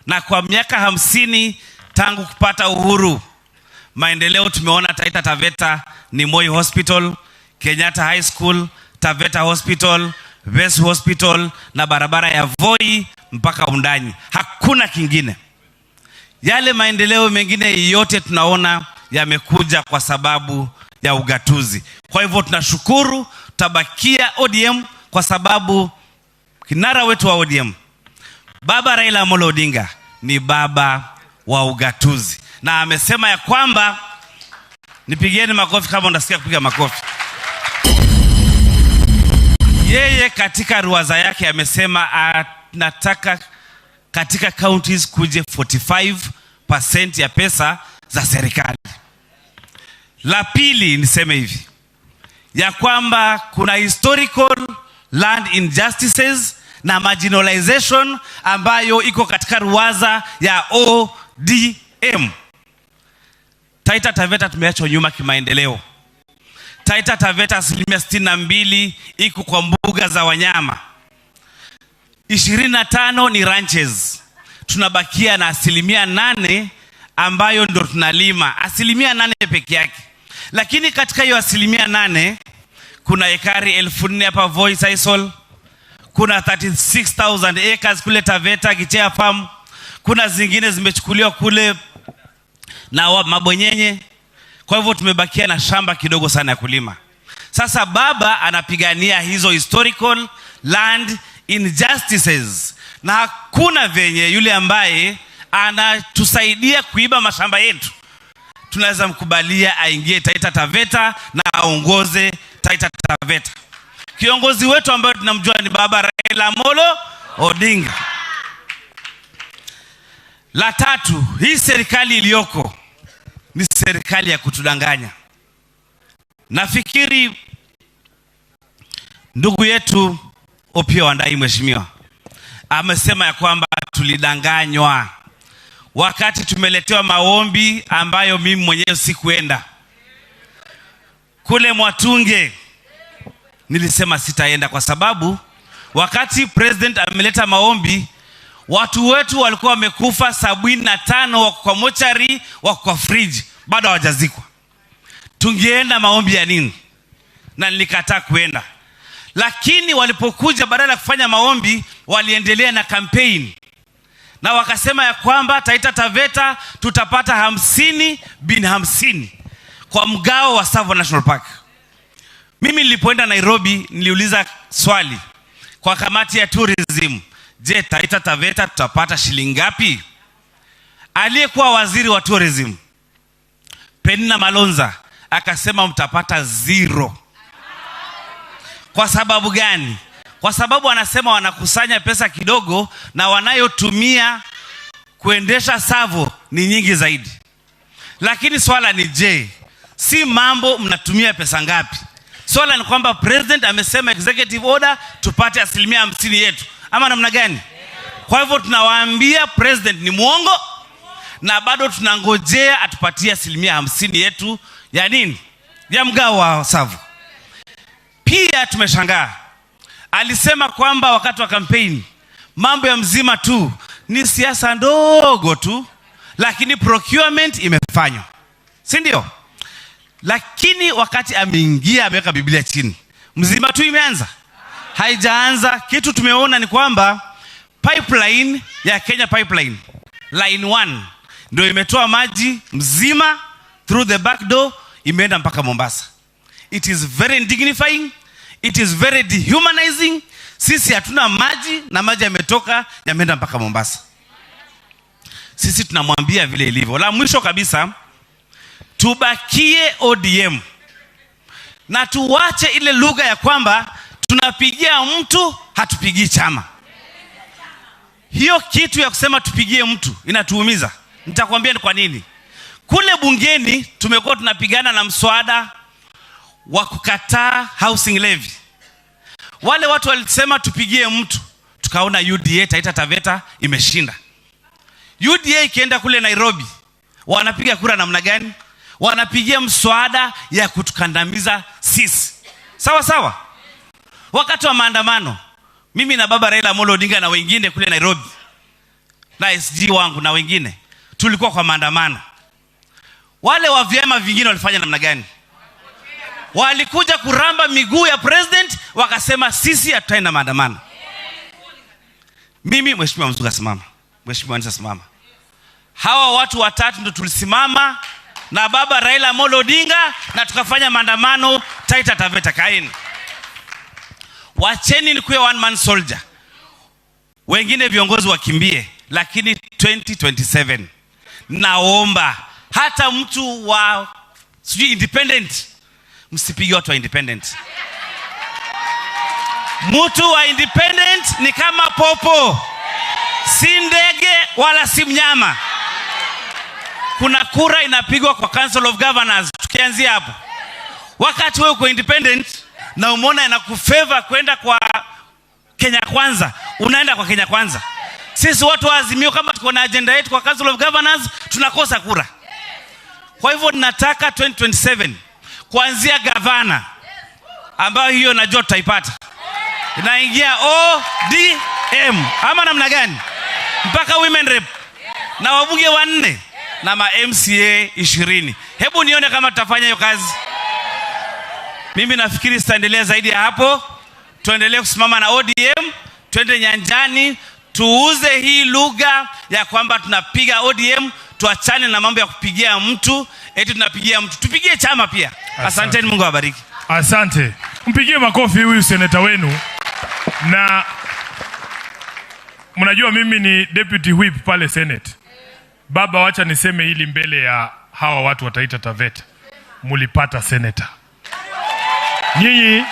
Na kwa miaka 50 tangu kupata uhuru, maendeleo tumeona Taita Taveta ni Moi Hospital, Kenyatta High School, Taveta Hospital, Best Hospital na barabara ya Voi mpaka Undanyi. Hakuna kingine. Yale maendeleo mengine yote tunaona yamekuja kwa sababu ya ugatuzi. Kwa hivyo tunashukuru, tutabakia ODM kwa sababu kinara wetu wa ODM Baba Raila Amolo Odinga ni baba wa ugatuzi, na amesema ya kwamba, nipigieni makofi kama unasikia kupiga makofi. Yeye katika ruwaza yake amesema anataka katika counties kuje 45% ya pesa za serikali. La pili niseme hivi ya kwamba kuna historical land injustices na marginalization ambayo iko katika ruwaza ya ODM. Taita Taveta tumeachwa nyuma kimaendeleo. Taita Taveta 62% iko kwa mbuga za wanyama, 25 ni ranches. Tunabakia na 8% ambayo ndo tunalima, 8% peke yake. Lakini katika hiyo 8% Kuna ekari 4,000 hapa Voi Sisal, kuna 36,000 acres kule Taveta Gichea Farm, kuna zingine zimechukuliwa kule na Mabwenyenye. Kwa hivyo tumebakia na shamba kidogo sana ya kulima. Sasa baba anapigania hizo historical land injustices, na hakuna venye yule ambaye anatusaidia kuiba mashamba yetu tunaweza mkubalia aingie Taita Taveta na aongoze Taita Taveta. Kiongozi wetu ambaye tunamjua ni baba Raila Amolo Odinga. La tatu, hii serikali iliyoko ni serikali ya kutudanganya. Nafikiri ndugu yetu Opiyo Wandayi mheshimiwa amesema ya kwamba tulidanganywa wakati tumeletewa maombi ambayo mimi mwenyewe sikuenda kule Mwatunge. Nilisema sitaenda kwa sababu wakati president ameleta maombi, watu wetu walikuwa wamekufa 75, wako kwa mochari, wako kwa fridge, bado hawajazikwa. Tungeenda maombi ya nini? Na nilikataa kuenda. Lakini walipokuja, badala ya kufanya maombi, waliendelea na campaign na wakasema ya kwamba Taita Taveta tutapata 50 bin 50 kwa mgao wa Tsavo National Park. Mimi nilipoenda Nairobi niliuliza swali kwa kamati ya tourism, je, Taita Taveta tutapata shilingi ngapi? Aliyekuwa waziri wa tourism Penina Malonza akasema mtapata 0. Kwa sababu gani? Kwa sababu anasema wanakusanya pesa kidogo na wanayotumia kuendesha Tsavo ni nyingi zaidi. Lakini swala ni je, si mambo mnatumia pesa ngapi? Swala ni kwamba president amesema executive order tupate 50% yetu, ama namna gani? Kwa hivyo tunawaambia president ni mwongo na bado tunangojea atupatie 50% yetu ya nini? Ya mgao wa Tsavo. Pia tumeshangaa, alisema kwamba wakati wa kampeni mambo ya Mzima tu ni siasa ndogo tu, lakini procurement imefanywa, si ndio? Lakini wakati ameingia ameweka Biblia chini, Mzima tu imeanza? Haijaanza. Kitu tumeona ni kwamba pipeline ya Kenya Pipeline line 1 ndio imetoa maji Mzima through the back door, imeenda mpaka Mombasa. It is very indignifying, it is very dehumanizing. Sisi hatuna maji na maji yametoka yameenda mpaka Mombasa. Sisi tunamwambia vile ilivyo. La mwisho kabisa, tubakie ODM na tuwache ile lugha ya kwamba tunapigia mtu hatupigii chama. Hiyo kitu ya kusema tupigie mtu inatuumiza. Nitakwambia ni kwa nini. Kule bungeni tumekuwa tunapigana na mswada wa kukataa housing levy. Wale watu walisema tupigie mtu, tukaona UDA Taita Taveta imeshinda. UDA ikienda kule Nairobi, wanapiga kura namna gani? Wanapigia mswada ya kutukandamiza sisi. Sawa sawa. Wakati wa maandamano, mimi na baba Raila Amolo Odinga na wengine kule Nairobi, na SG wangu na wengine, tulikuwa kwa maandamano. Wale wa vyama vingine walifanya namna gani? Walikuja kuramba miguu ya president, wakasema sisi hatutaenda maandamano. Mimi, Mheshimiwa Mzuka simama, Mheshimiwa Anisa simama. Hawa watu watatu ndio tulisimama na baba Raila Amolo Odinga na tukafanya maandamano Taita Taveta. Kaeni, wacheni nikuwe one man soldier, wengine viongozi wakimbie, lakini 2027 naomba hata mtu wa sijui independent, msipige watu wa independent. Mtu wa independent ni kama popo, si ndege wala si mnyama. Kuna kura inapigwa kwa Council of Governors, tukianzia hapo. Wakati wewe uko independent na umeona inakufavor kwenda kwa Kenya Kwanza, unaenda kwa Kenya Kwanza. Sisi watu wa Azimio kama tuko na agenda yetu kwa Council of Governors, tunakosa kura. Kwa hivyo nataka 2027 kuanzia gavana, ambayo hiyo najua tutaipata, inaingia ODM ama namna gani, mpaka women rep na wabunge 4 na ma MCA 20. Hebu nione kama tutafanya hiyo kazi. Mimi nafikiri sitaendelea zaidi ya hapo. Tuendelee kusimama na ODM, twende nyanjani, tuuze hii lugha ya kwamba tunapiga ODM, tuachane na mambo ya kupigia mtu, eti tunapigia mtu. Tupigie chama pia. Asanteni, Mungu awabariki.
Asante. Mpigie makofi huyu seneta wenu. Na mnajua mimi ni deputy whip pale Senate. Baba, wacha niseme hili mbele ya hawa watu wa Taita Taveta. Mulipata senator. Nyinyi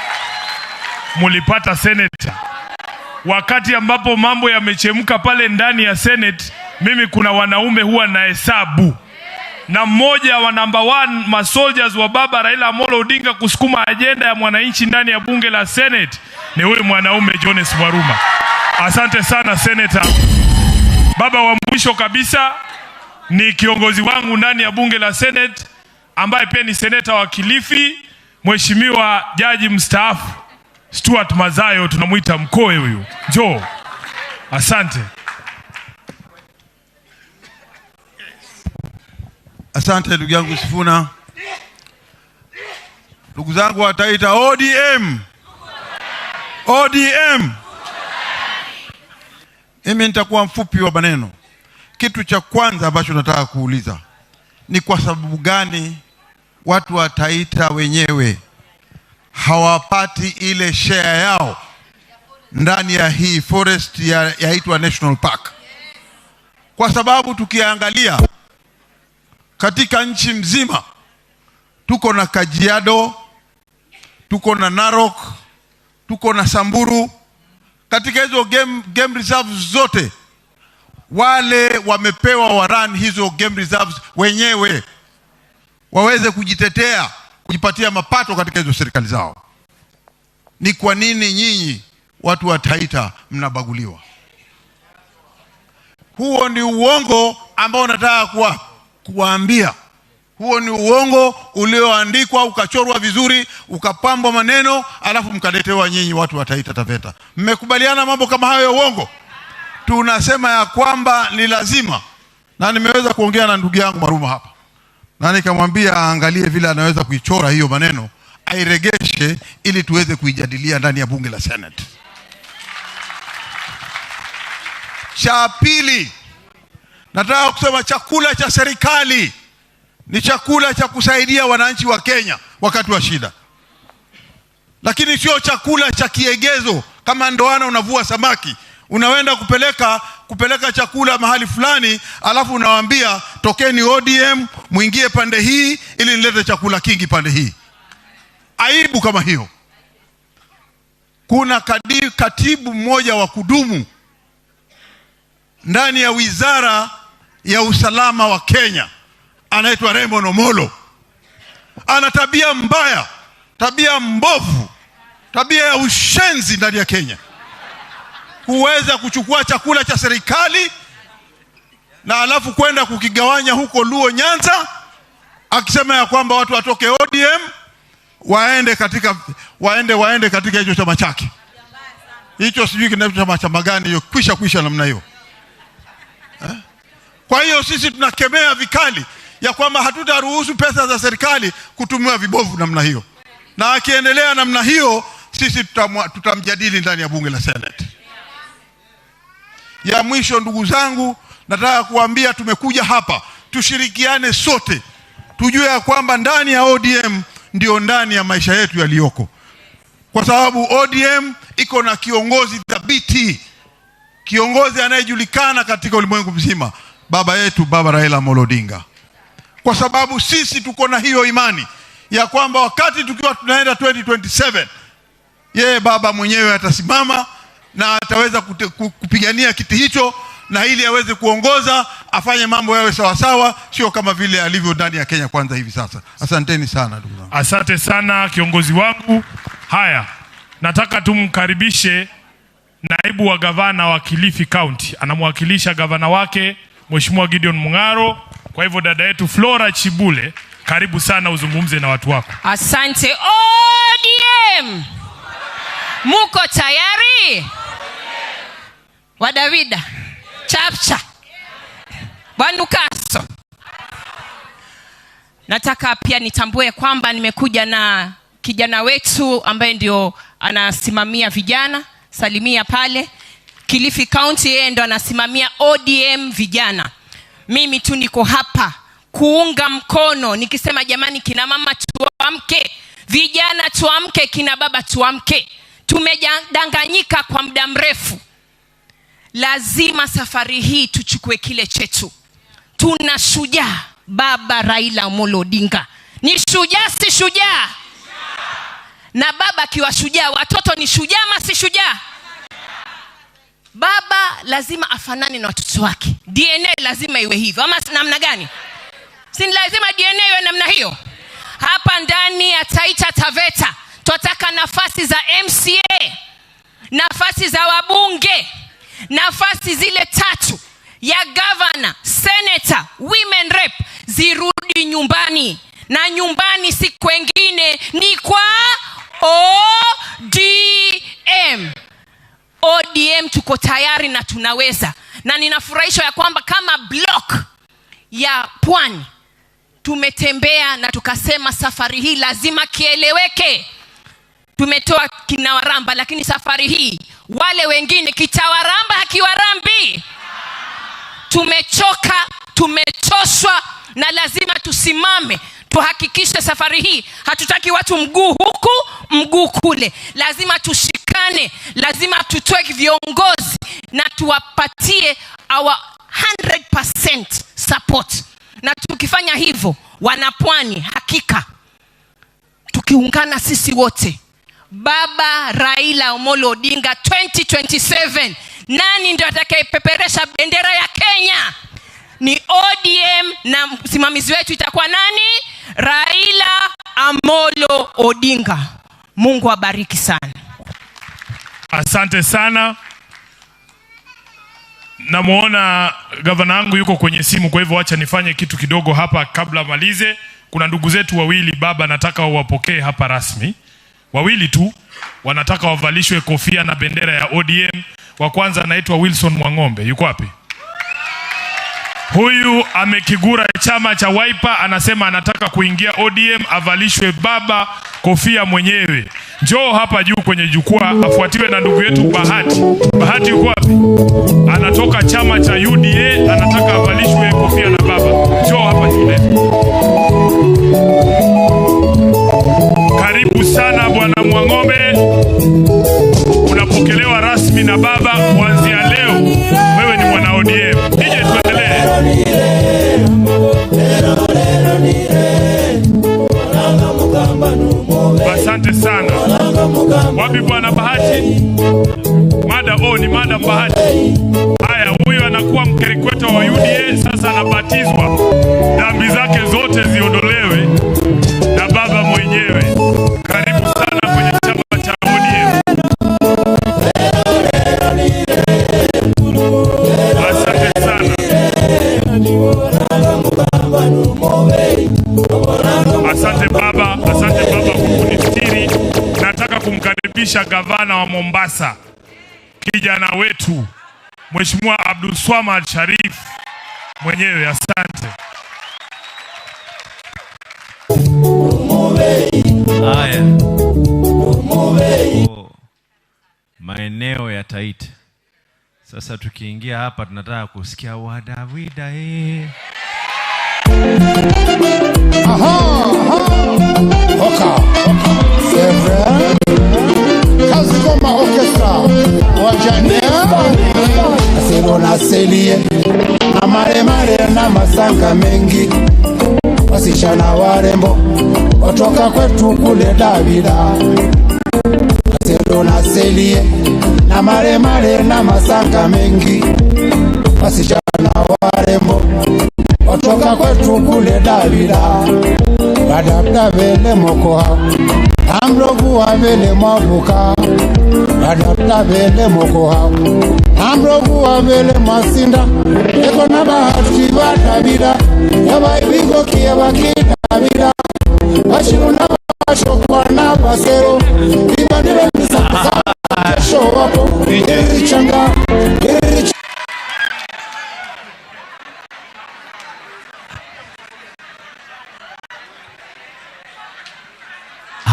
mulipata senator. Wakati ambapo mambo yamechemka pale ndani ya Senate, mimi kuna wanaume huwa nahesabu. Na mmoja wa number 1 ma soldiers wa baba Raila Amolo Odinga kusukuma agenda ya mwananchi ndani ya bunge la Senate ni huyu mwanaume Jones Mwaruma. Asante sana Senator. Baba wa mwisho kabisa ni kiongozi wangu ndani ya bunge la Senate ambaye pia ni seneta wa Kilifi, Mheshimiwa Jaji mstaafu Stuart Madzayo, tunamuita mkoe huyu. Njoo. Asante.
Asante ndugu yangu Sifuna. Ndugu zangu wa Taita, ODM. ODM. Mimi nitakuwa mfupi wa maneno. Kitu cha kwanza ambacho nataka kuuliza ni kwa sababu gani watu wa Taita wenyewe hawapati ile share yao ndani ya hii forest yaitwa National Park? Kwa sababu tukiangalia katika nchi mzima tuko na Kajiado, tuko na Narok, tuko na Samburu. Katika hizo game reserves zote wale wamepewa waran hizo game reserves wenyewe waweze kujitetea, kujipatia mapato katika hizo serikali zao. Ni kwa nini nyinyi watu wa Taita mnabaguliwa? Huo ni uongo ambao nataka kuwaambia. Huo ni uongo ulioandikwa ukachorwa vizuri ukapambwa maneno alafu mkaletewa nyinyi watu wa Taita Taveta. Mmekubaliana mambo kama hayo ya uongo? Tunasema ya kwamba ni lazima, na nimeweza kuongea na ndugu yangu Maruma hapa na nikamwambia aangalie vile anaweza kuichora hiyo maneno airegeshe ili tuweze kuijadilia ndani ya bunge la Senate. Cha pili, nataka kusema chakula cha serikali ni chakula cha kusaidia wananchi wa Kenya wakati wa shida, lakini sio chakula cha kiegezo. Kama ndoana unavua samaki, unaenda kupeleka chakula mahali fulani, alafu unawaambia tokeni ODM muingie pande hii ili nilete chakula kingi pande hii. Aibu kama hiyo. Kuna katibu mmoja wa kudumu ndani ya wizara ya usalama wa Kenya anaitwa Raymond Omolo. Ana tabia mbaya, tabia mbovu, tabia ya ushenzi ndani ya Kenya. Kuweza kuchukua chakula cha serikali na alafu kwenda kukigawanya huko Luo Nyanza, akisema ya kwamba watu watoke ODM waende katika hicho chama chake. Hicho sijui kinaitwa chama gani hiyo, kwisha namna hiyo. Kwa hiyo sisi tunakemea vikali ya kwamba hatutaruhusu pesa za serikali kutumiwa vibovu namna hiyo. Na akiendelea namna hiyo sisi tutamjadili ndani ya bunge la Senate. Ya mwisho ndugu zangu, nataka kuambia tumekuja hapa tushirikiane sote, tujue ya kwamba ndani ya ODM ndio ndani ya maisha yetu yaliyoko. Kwa sababu ODM iko na kiongozi thabiti, kiongozi anayejulikana katika ulimwengu mzima, baba yetu Baba Raila Amolo Odinga. Kwa sababu sisi tuko na hiyo imani ya kwamba wakati tukiwa tunaenda 2027 yeye baba mwenyewe atasimama na ataweza kupigania kiti hicho, na ili aweze kuongoza afanye mambo yawe sawa sawa, sio kama vile alivyo ndani ya Kenya Kwanza hivi sasa. Asanteni sana ndugu zangu.
Asante sana kiongozi wangu. Haya, nataka tumkaribishe naibu wa gavana wa Kilifi County, anamwakilisha gavana wake Mheshimiwa Gideon Mung'aro. Kwa hivyo dada yetu Flora Chibule, karibu sana uzungumze na watu wako.
Asante. ODM, muko tayari? Wadawida chapcha Bwanukaso. Nataka pia nitambue kwamba nimekuja na Kijana wetu ambaye ndio anasimamia vijana, salimia pale Kilifi County, yeye ndo anasimamia ODM vijana. Mimi tu niko hapa kuunga mkono nikisema, jamani, kina mama tuamke, vijana tuamke, kina baba tuamke. Tumedanganyika kwa muda mrefu, lazima safari hii tuchukue kile chetu. Tuna shujaa Baba Raila Amolo Odinga. Ni shujaa, si shujaa? Na baba akiwa shujaa, watoto ni shujaa ama si shujaa? Baba lazima afanane na watoto wake. DNA lazima iwe hivyo, ama namna gani? Si lazima DNA iwe namna hiyo? Hapa ndani ya Taita Taveta twataka nafasi za MCA, nafasi za wabunge, nafasi zile tatu ya governor, senator, women rep zirudi nyumbani, na nyumbani si kwengine, ni kwa ODM. ODM tuko tayari na tunaweza, na ninafurahishwa ya kwamba kama block ya Pwani tumetembea na tukasema safari hii lazima kieleweke. Tumetoa kinawaramba, lakini safari hii wale wengine kitawaramba hakiwarambi. Tumechoka, tumechoshwa na lazima tusimame tuhakikishe safari hii hatutaki watu mguu huku mguu kule. Lazima tushikane, lazima tutoe viongozi na tuwapatie our 100% support, na tukifanya hivyo, wanapwani, hakika tukiungana sisi wote, Baba Raila Amolo Odinga 2027, nani ndio atakayepeperesha bendera ya Kenya? Ni ODM, na msimamizi wetu itakuwa nani? Raila Amolo Odinga. Mungu abariki sana.
Asante sana. Namuona gavana wangu yuko kwenye simu, kwa hivyo acha nifanye kitu kidogo hapa kabla malize. Kuna ndugu zetu wawili baba, nataka wawapokee hapa rasmi, wawili tu wanataka wavalishwe kofia na bendera ya ODM. Wa kwanza anaitwa Wilson Mwang'ombe, yuko wapi? Huyu amekigura chama cha Wiper, anasema anataka kuingia ODM, avalishwe baba kofia mwenyewe. Njoo hapa juu kwenye jukwaa, afuatiwe na ndugu yetu Bahati. Bahati yuko wapi? Anatoka chama cha UDA, anataka avalishwe kofia na baba. Njoo hapa juu. Karibu sana bwana Mwang'ombe, unapokelewa rasmi na baba kuanzia leo. Wewe ni mwana ODM. DJ, tuendelee. Asante sana. Wapi bwana Bahati? Mada o ni Madam Bahati. Haya, huyu anakuwa mkerekweto wa UDA, sasa anabatizwa, dhambi zake zote ziondolewe na baba mwenyewe. Karibu sana kwenye chama cha ODM. Asante sana. Asante baba, asante baba kwa kunistiri. Nataka kumkaribisha gavana wa Mombasa, kijana wetu Mheshimiwa Abdulswamad Sharif mwenyewe. Asante.
Haya, maeneo ya Taita. Sasa tukiingia hapa tunataka kusikia wadawida eh.
Aha, aha. Oka, Sevre, Kazigoma Orchestra, Wajane, Asero na selie, na mare mare na masanga mengi, wasichana warembo, watoka kwetu kule Davida. Asero na selie, na mare mare na masanga mengi, wasichana warembo, watoka kwetu kule Davida. Badabda vele mokoha, amrogu avele mavuka. Badabda vele mokoha, amrogu avele masinda. Eko na bahati badabida, yaba ibigo kiaba kidabida. Bashiruna bashokwa na basero, ibandire misasa kesho wapo. Irichanga, irichanga.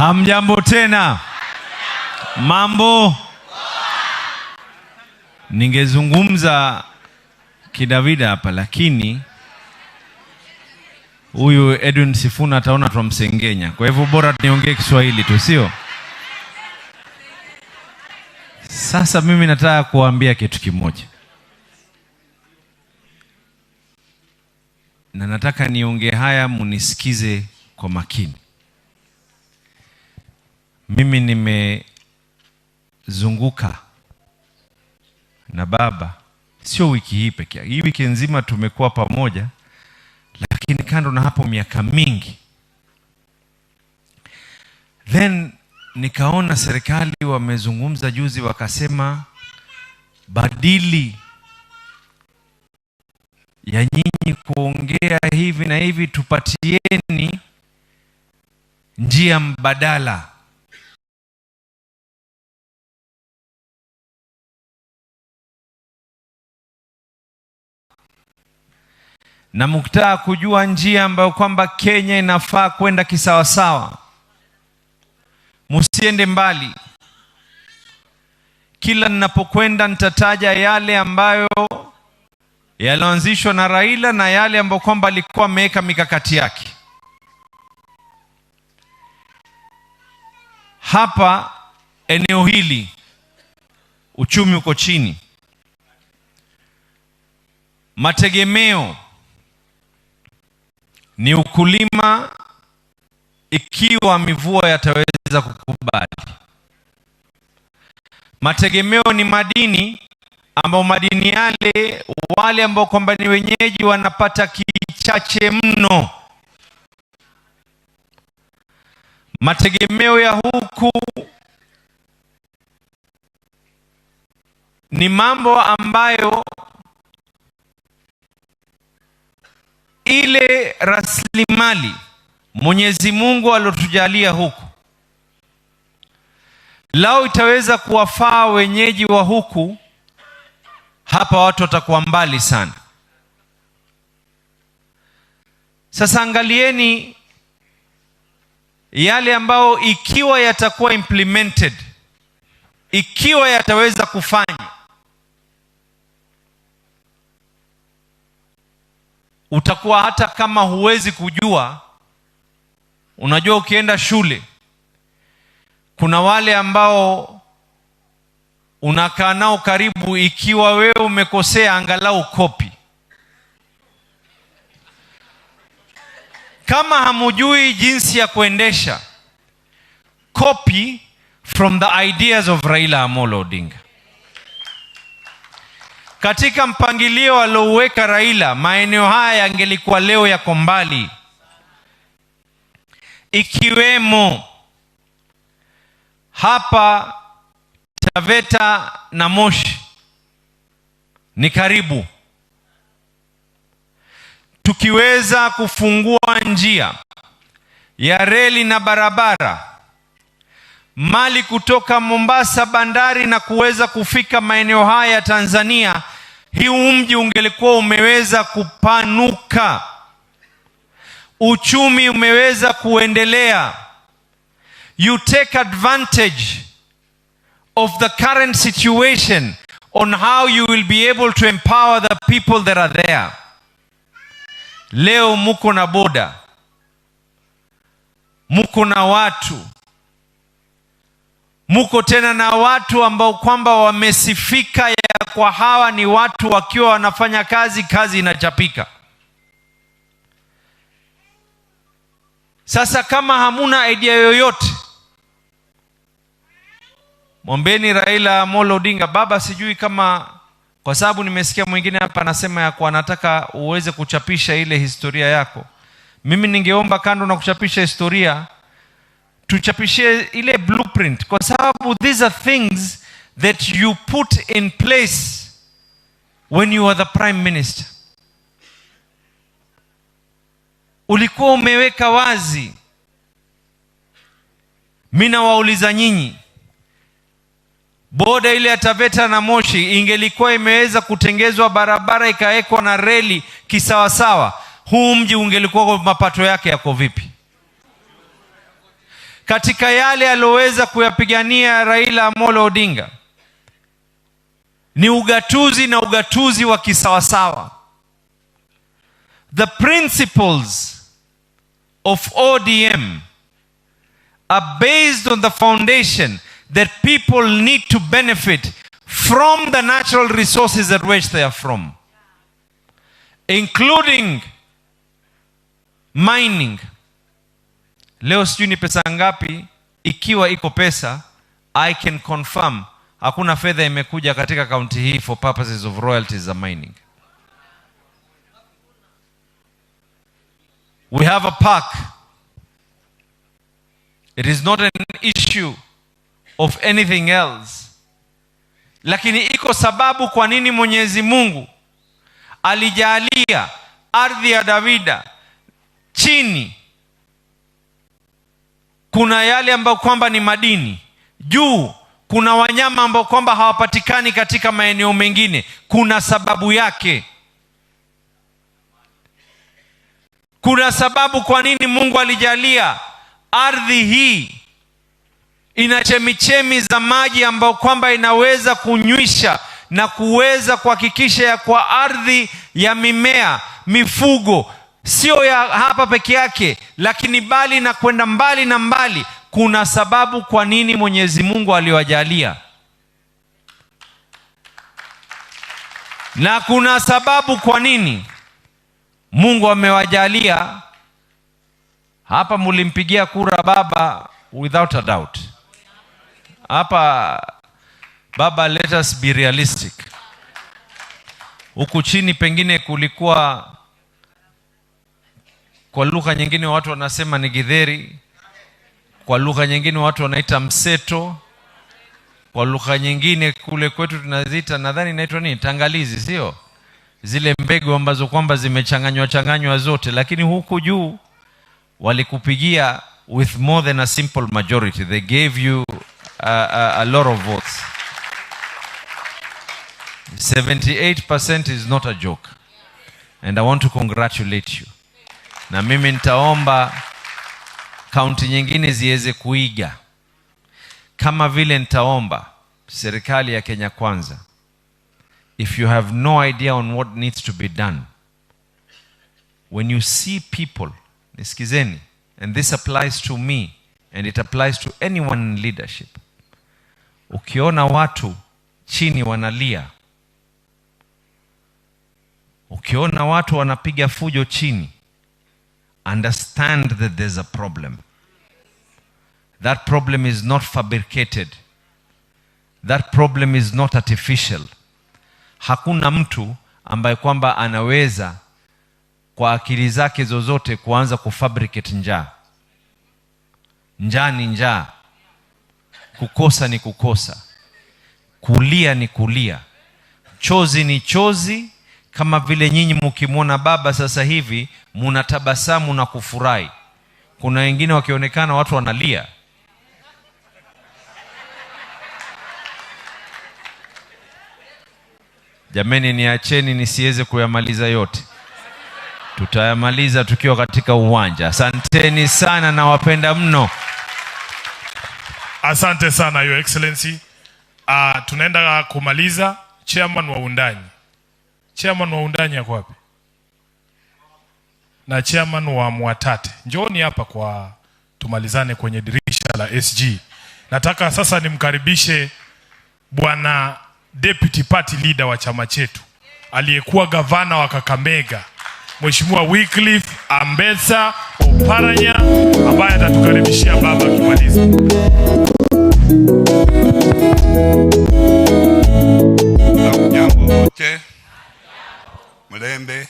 Hamjambo tena. Mambo. Ningezungumza kidavida hapa, lakini huyu Edwin Sifuna ataona twamsengenya. Kwa hivyo bora niongee Kiswahili tu, sio? Sasa mimi nataka kuambia kitu kimoja, na nataka niongee haya munisikize kwa makini. Mimi nimezunguka na baba, sio wiki hii peke yake, hii wiki nzima tumekuwa pamoja, lakini kando na hapo miaka mingi. Then nikaona serikali wamezungumza juzi, wakasema badili ya nyinyi kuongea hivi na hivi, tupatieni njia mbadala. Na mkitaka kujua njia ambayo kwamba Kenya inafaa kwenda kisawasawa, musiende mbali. Kila ninapokwenda nitataja yale ambayo yalianzishwa na Raila na yale ambayo kwamba alikuwa ameweka mikakati yake. Hapa eneo hili uchumi uko chini, mategemeo ni ukulima ikiwa mivua yataweza kukubali. Mategemeo ni madini, ambao madini yale wale ambao kwamba ni wenyeji wanapata kichache mno. Mategemeo ya huku ni mambo ambayo ile rasilimali Mwenyezi Mungu alotujalia huku, lao itaweza kuwafaa wenyeji wa huku, hapa watu watakuwa mbali sana. Sasa angalieni yale ambao ikiwa yatakuwa implemented, ikiwa yataweza kufanya, utakuwa hata kama huwezi kujua. Unajua, ukienda shule kuna wale ambao unakaa nao karibu, ikiwa wewe umekosea angalau kopi. Kama hamujui jinsi ya kuendesha, copy from the ideas of Raila Amolo Odinga. Katika mpangilio aliouweka Raila, maeneo haya yangelikuwa leo yako mbali, ikiwemo hapa Taveta na Moshi ni karibu. Tukiweza kufungua njia ya reli na barabara, mali kutoka Mombasa bandari na kuweza kufika maeneo haya ya Tanzania, hii mji ungelikuwa umeweza kupanuka, uchumi umeweza kuendelea. You take advantage of the current situation on how you will be able to empower the people that are there. Leo muko na boda, muko na watu, muko tena na watu ambao kwamba wamesifika ya kwa hawa ni watu wakiwa wanafanya kazi, kazi inachapika. Sasa kama hamuna idea yoyote, mwombeni Raila Amolo Odinga. Baba, sijui kama, kwa sababu nimesikia mwingine hapa anasema ya kuwa anataka uweze kuchapisha ile historia yako. Mimi ningeomba kando na kuchapisha historia, tuchapishie ile blueprint, kwa sababu these are things that you put in place when you were the prime minister. Ulikuwa umeweka wazi. Mimi nawauliza nyinyi, boda ile ya Taveta na Moshi ingelikuwa imeweza kutengezwa barabara ikawekwa na reli kisawasawa, huu mji ungelikuwa mapato yake yako vipi? Katika yale aliyoweza kuyapigania Raila Amolo Odinga ni ugatuzi, na ugatuzi wa kisawasawa. The principles of ODM are based on the foundation that people need to benefit from the natural resources at which they are from, including mining. Leo sijui ni pesa ngapi, ikiwa iko pesa, I can confirm hakuna fedha imekuja katika kaunti hii for purposes of royalties za mining. We have a park. It is not an issue of anything else. Lakini iko sababu kwa nini Mwenyezi Mungu alijalia ardhi ya Dawida chini kuna yale ambayo kwamba ni madini, juu kuna wanyama ambao kwamba hawapatikani katika maeneo mengine. Kuna sababu yake. Kuna sababu kwa nini Mungu alijalia ardhi hii ina chemichemi za maji ambayo kwamba inaweza kunywisha na kuweza kuhakikisha ya kwa ardhi ya mimea, mifugo, sio ya hapa peke yake, lakini bali na kwenda mbali na mbali. Kuna sababu kwa nini Mwenyezi Mungu aliwajalia. Na kuna sababu kwa nini Mungu amewajalia. Hapa mulimpigia kura baba without a doubt. Hapa baba, let us be realistic. Huku chini pengine kulikuwa, kwa lugha nyingine watu wanasema ni githeri, kwa lugha nyingine watu wanaita mseto, kwa lugha nyingine kule kwetu tunaziita, nadhani inaitwa nini, tangalizi, sio? Zile mbegu ambazo kwamba zimechanganywa changanywa zote. Lakini huku juu walikupigia with more than a simple majority. They gave you a lot of votes. 78% is not a joke. And I want to congratulate you. Na mimi nitaomba kaunti nyingine ziweze kuiga. Kama vile nitaomba serikali ya Kenya Kwanza, if you have no idea on what needs to be done, when you see people, nisikizeni, and this applies to me and it applies to anyone in leadership, ukiona watu chini wanalia, ukiona watu wanapiga fujo chini, understand that there's a problem. That problem is not fabricated. That problem is not artificial. Hakuna mtu ambaye kwamba anaweza kwa akili zake zozote kuanza kufabricate njaa. Njaa ni njaa. Kukosa ni kukosa. Kulia ni kulia. Chozi ni chozi. Kama vile nyinyi mkimwona baba sasa hivi mnatabasamu na kufurahi. Kuna wengine wakionekana watu wanalia. Jameni, niacheni nisiweze kuyamaliza yote. Tutayamaliza tukiwa katika uwanja. Asanteni sana na wapenda mno.
Asante sana Your Excellency. Tunaenda kumaliza. Chairman wa Undani. Chairman wa Undani yako wapi? Na chairman wa Mwatate. Njooni hapa kwa tumalizane kwenye dirisha la SG. Nataka sasa nimkaribishe bwana Deputy Party Leader wa chama chetu, aliyekuwa gavana wa Kakamega, Mheshimiwa Wycliffe Ambetsa Oparanya, ambaye atatukaribishia baba akimaliza.
Jambo wote. Mlembe.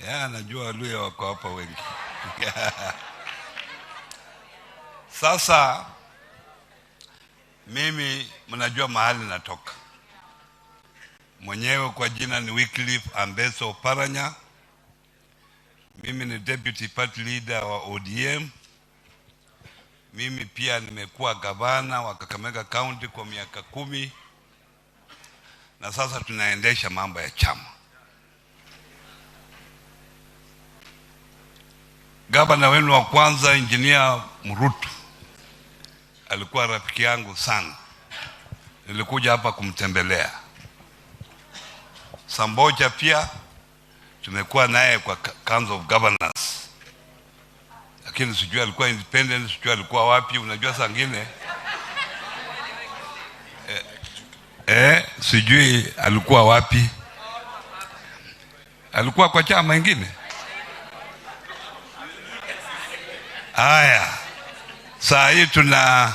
Ya, najua Waluhya wako hapa wengi. Sasa mimi mnajua mahali natoka. Mwenyewe kwa jina ni Wycliffe Ambetsa Oparanya. Mimi ni Deputy Party Leader wa ODM. Mimi pia nimekuwa gavana wa Kakamega County kwa miaka 10. Na sasa tunaendesha mambo ya chama. Gavana wenu wa kwanza Engineer Mrutu alikuwa rafiki yangu sana. Nilikuja hapa kumtembelea. Samboja pia tumekuwa naye kwa Council of Governors. Lakini sijui alikuwa independent, sijui alikuwa wapi, unajua saa ngine. Sijui alikuwa wapi. Alikuwa kwa chama ingine. Haya. Saa hii tuna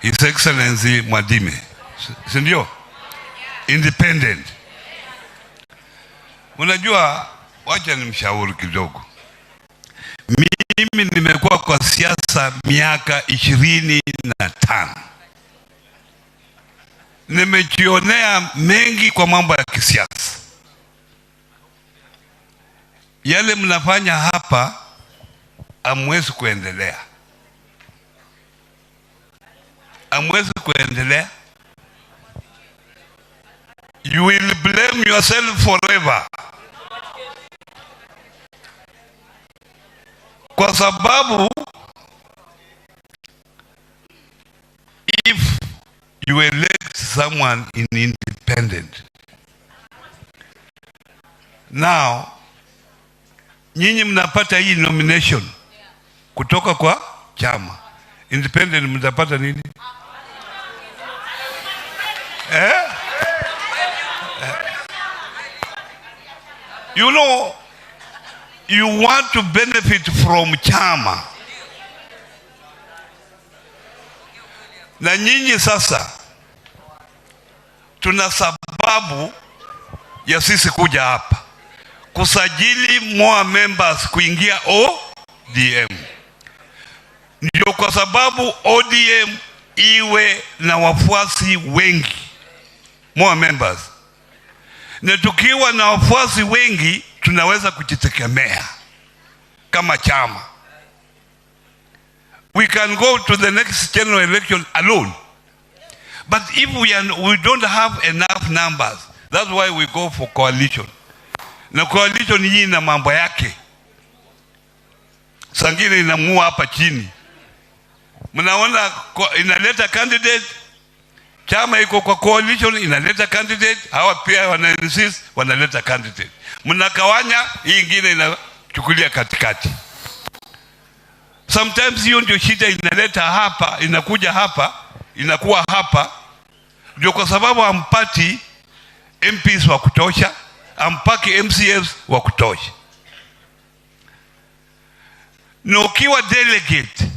His Excellency Mwadime. Si ndio? Independent. Unajua, wacha nimshauri kidogo. Mimi nimekuwa kwa siasa miaka 25. Nimejionea mengi kwa mambo ya kisiasa. Yale mnafanya hapa hamwezi kuendelea. Hamwezi kuendelea. You will blame yourself forever. Kwa sababu if you elect someone in independent, now nyinyi mnapata hii nomination kutoka kwa chama. Independent mtapata nini? You know, you want to benefit from chama. Na nyinyi sasa tuna sababu ya sisi kuja hapa kusajili more members kuingia ODM. Ndio kwa sababu ODM iwe na wafuasi wengi, more members. Na tukiwa na wafuasi wengi tunaweza kujitegemea kama chama. We can go to the next general election alone. But if we don't have enough numbers, that's why we go for coalition. Na coalition hii ina mambo yake. Sangine inamua hapa chini. Mnaona inaleta candidate, chama iko kwa coalition inaleta candidate, hawa pia wana insist wanaleta candidate. Mnakawanya, hii ingine inachukulia katikati. Sometimes hiyo ndio shida inaleta hapa, inakuja hapa, inakuwa hapa. Ndio kwa sababu hampati MPs wa kutosha, hampaki MCAs wa kutosha. Na ukiwa delegate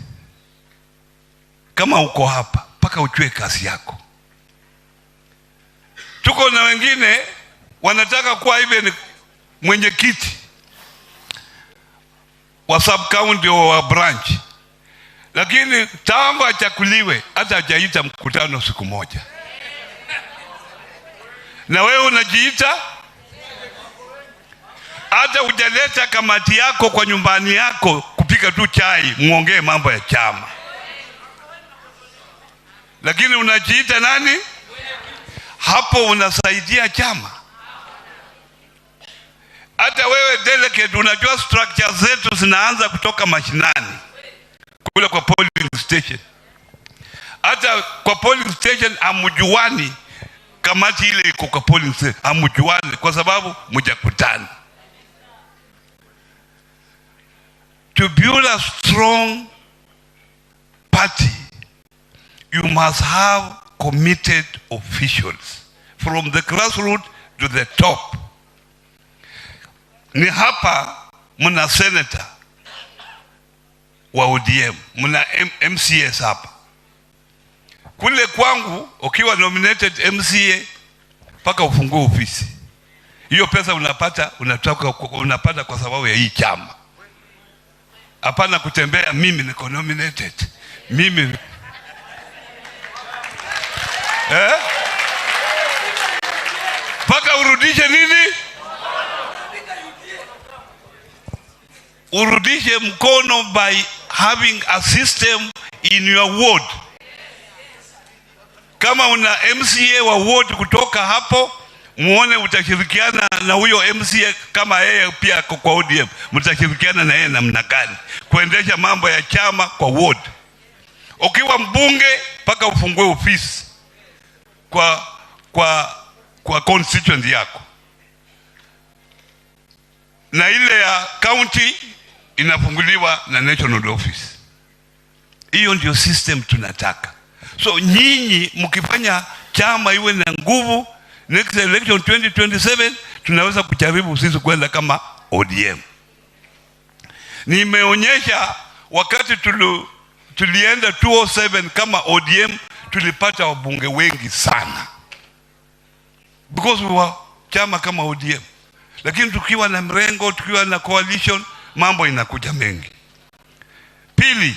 kama uko hapa, mpaka ujue kazi yako. Tuko na wengine wanataka kuwa even mwenyekiti wa sub county au wa branch, lakini tangu achakuliwe hata hajaita mkutano siku moja. Na wewe unajiita, hata hujaleta kamati yako kwa nyumbani yako kupika tu chai muongee mambo ya chama, lakini unajiita nani? Hapo unasaidia chama. Hata wewe delegate unajua structure zetu zinaanza kutoka mashinani kule kwa polling station. Hata kwa polling station hamjuani, kamati ile iko kwa polling station hamjuani kwa sababu mjakutana. To build a strong party, you must have committed officials from the grassroots to the top. Ni hapa mna senator wa ODM, mna MCS hapa. Kule kwangu ukiwa nominated MCA mpaka ufungue ofisi. Hiyo pesa unapata, unapata kwa sababu ya hii chama. Hapana kutembea mimi niko nominated. Mimi Mpaka urudishe nini? Urudishe mkono by having a system in your ward. Kama una MCA wa ward kutoka hapo, Muone utashirikiana na huyo MCA kama yeye pia ako kwa ODM, mtashirikiana na yeye namna gani kuendesha mambo ya chama kwa ward. Ukiwa mbunge mpaka ufungue ofisi kwa constituency yako, na ile ya county inafunguliwa na national office. Hiyo ndio system tunataka. So nyinyi mkifanya chama iwe na nguvu, next election 2027 tunaweza kujaribu sisi kwenda kama ODM. Nimeonyesha wakati tulienda 207 kama ODM tulipata wabunge wengi sana because we were chama kama ODM. Lakini tukiwa na mrengo, tukiwa na coalition, mambo inakuja mengi. Pili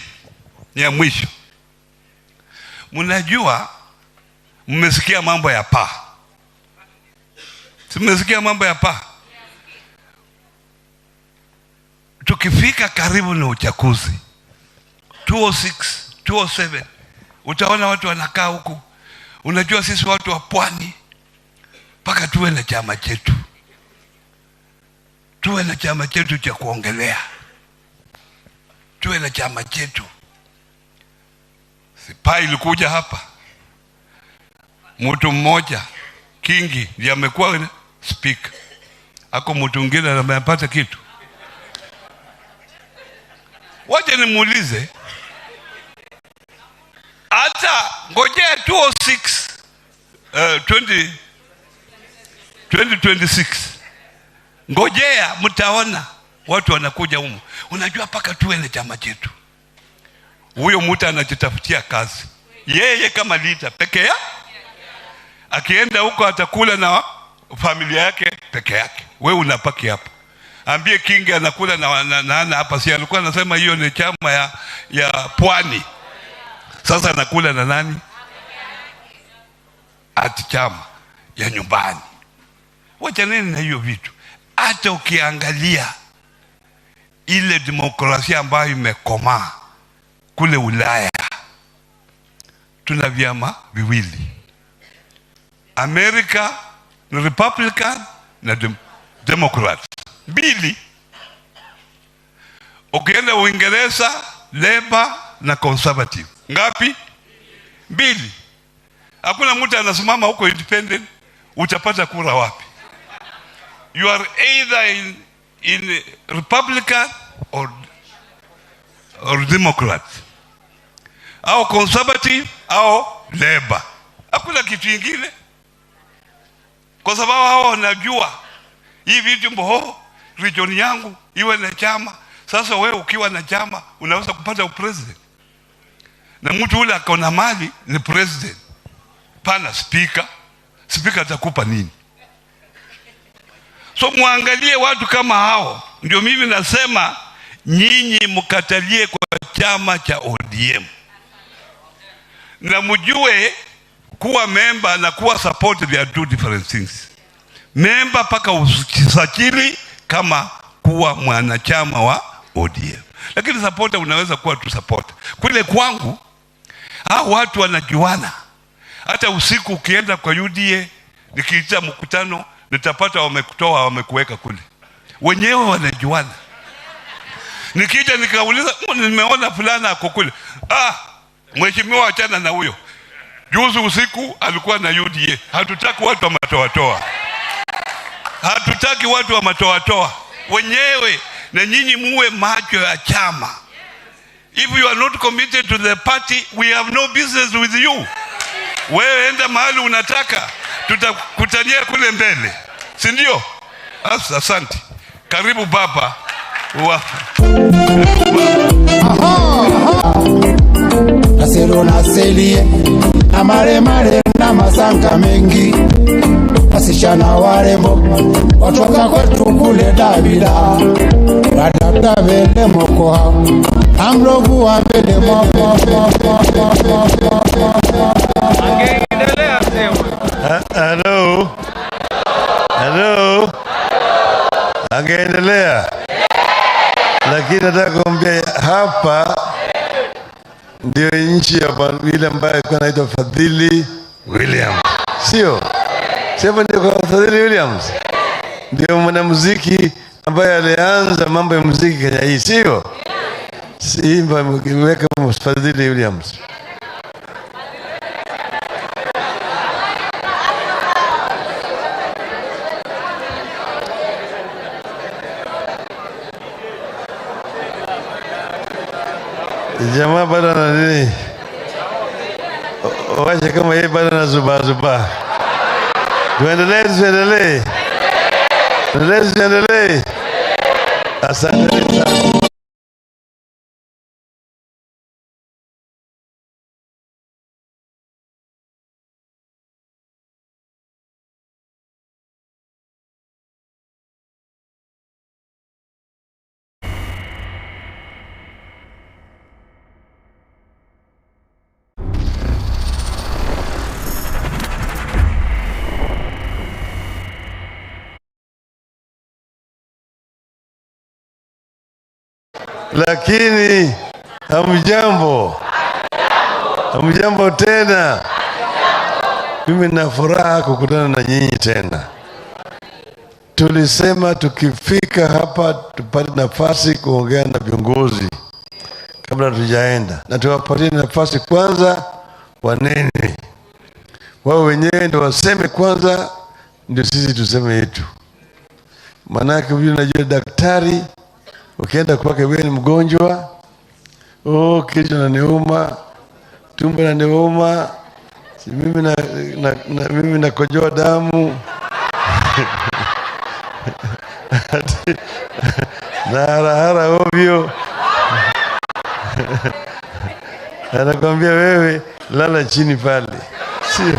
ni ya mwisho, mnajua, mmesikia mambo ya paa, mmesikia mambo ya paa. Tukifika karibu na uchaguzi 206 207, utaona watu wanakaa huku. Unajua sisi watu wa pwani mpaka tuwe na chama chetu, tuwe na chama chetu cha kuongelea, tuwe na chama chetu. Sipai ilikuja hapa, mtu mmoja Kingi ndiye amekuwa speaker, ako mtu mwingine amepata kitu. Wacha nimuulize, hata ngojea 206 2026, ngojea mtaona watu wanakuja humu. Unajua paka tuwe na chama chetu. Huyo mtu anajitafutia kazi yeye kama leader peke yake, akienda huko atakula na familia yake peke yake. Wewe unapaki hapa, ambie Kingi anakula na hapa, si alikuwa anasema hiyo ni chama ya pwani, sasa anakula na nani? Ati chama ya nyumbani. Wacha nini na hiyo vitu. Hata ukiangalia ile demokrasia ambayo imekomaa kule Ulaya, tuna vyama viwili, Amerika ni Republican na Democrat mbili. Ukienda Uingereza, Labour na Conservative ngapi? Mbili. Hakuna mtu anasimama huko independent, utapata kura wapi? You are either in Republican or Democrat, au Conservative au Labour. Hakuna kitu kingine, kwa sababu hao wanajua hii vitu. Mboho region yangu iwe na chama. Sasa wewe ukiwa na chama unaweza kupata president, na mtu ule akona mali ni president, pana speaker. Speaker atakupa nini? So muangalie watu kama hao. Ndio mimi nasema nyinyi mkatalie kwa chama cha ODM, na mjue kuwa member na kuwa support, they are two different things. Member paka usajili kama kuwa mwanachama wa ODM, lakini supporter unaweza kuwa tu supporter. Kule kwangu hao watu wanajuana. Hata usiku ukienda kwa UDA, nikiita mkutano nitapata wamekutoa, wamekuweka kule, wenyewe wanajuana. Nikija nikauliza, nimeona fulana ako kule, ah, mheshimiwa achana na huyo, juzi usiku alikuwa na UDA. Hatutaki watu wa matoatoa, hatutaki watu wa matoatoa wenyewe. Na nyinyi muwe macho ya chama. If you are not committed to the party, we have no business with you. Wewe enda mahali unataka, tutakutania kule mbele, si ndio? Asante. Karibu baba.
Nasero naselie na mare mare na masanka mengi, wasichana warembo watoka kwetu kule Davida, wadada vele moko amrogu wa vele moko.
Hello. Hello. Angeendelea. Lakini nataka kuambia hapa ndio nchi ya ile ambayo ilikuwa inaitwa Fadhili William. Sio? Sasa ndio kwa Fadhili Williams. Ndio mwanamuziki ambaye alianza mambo ya muziki Kenya hii, sio? Simba weka Fadhili Williams. Jamaa bado na nini? Wacha kama yeye bado na zuba zuba. Tuendelee, tuendelee. Tuendelee, tuendelee. Asante sana. Lakini hamjambo, hamjambo tena. Mimi nina furaha kukutana na nyinyi tena. Tulisema tukifika hapa tupate nafasi kuongea na viongozi kabla tujaenda, na tuwapatie nafasi kwanza wanene, wao wenyewe ndio waseme kwanza, ndio sisi tuseme yetu. Maanake vile unajua daktari ukienda kwake wewe ni mgonjwa, oh, kichwa inaniuma, tumbo inaniuma, si mimi na mimi nakojoa damu na harahara ovyo. Anakuambia wewe lala chini pale, sio?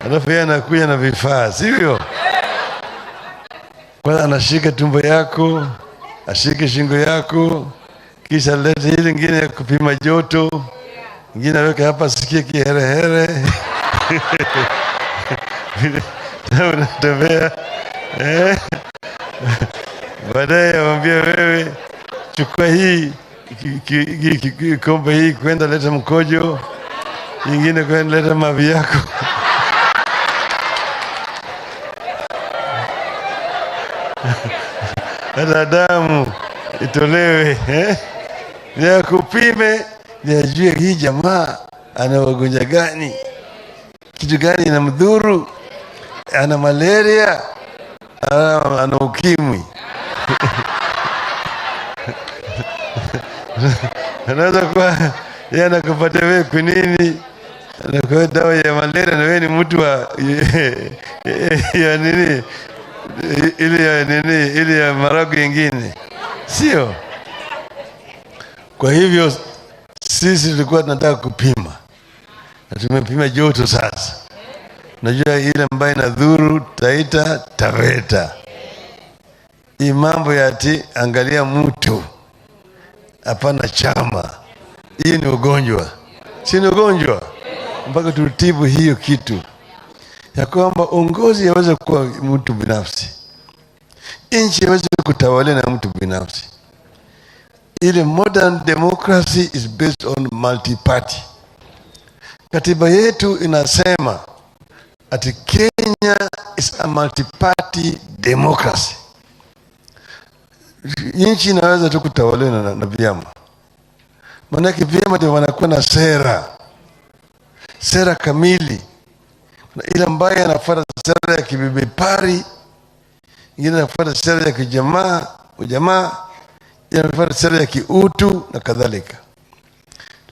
Alafu yeye anakuja na vifaa, sivyo? Kwanza anashika tumbo yako, ashike shingo yako, kisha lete ile nyingine ya kupima joto, nyingine aweke hapa sikie kiherehere. Na unatembea. Baadaye amwambie wewe chukua hii kikombe hii kwenda leta mkojo, nyingine kwenda leta mavi yako. Hata damu itolewe, Ni kupime, ni ajue hii jamaa ana ugonjwa gani, kitu gani inamdhuru, ana malaria, ana ukimwi. Anaweza kuwa yeye anakupatia wewe kwinini, anakupa dawa ya malaria na wewe ni mtu wa ya nini, ile ya nini, ile ya maradhi nyingine, sio? Kwa hivyo sisi tulikuwa tunataka kupima, na tumepima joto sasa. Najua ile ambayo inadhuru Taita Taveta. Hii mambo ya ati angalia mtu, hapana chama, hii ni ugonjwa, si ni ugonjwa? Mpaka tutibu hiyo kitu ya kwamba uongozi yaweze kuwa mtu binafsi, nchi yaweze kutawaliwa na mtu binafsi. Ile modern democracy is based on multi-party. Katiba yetu inasema ati Kenya is a multi-party democracy. Nchi inaweza tu kutawaliwa na vyama. Maanake vyama ndio wanakuwa na sera, sera kamili. Na ile ambaye anafuata sera ya kibepari, ingine anafuata sera ya kijamaa, ujamaa, ile anafuata sera ya kiutu na kadhalika.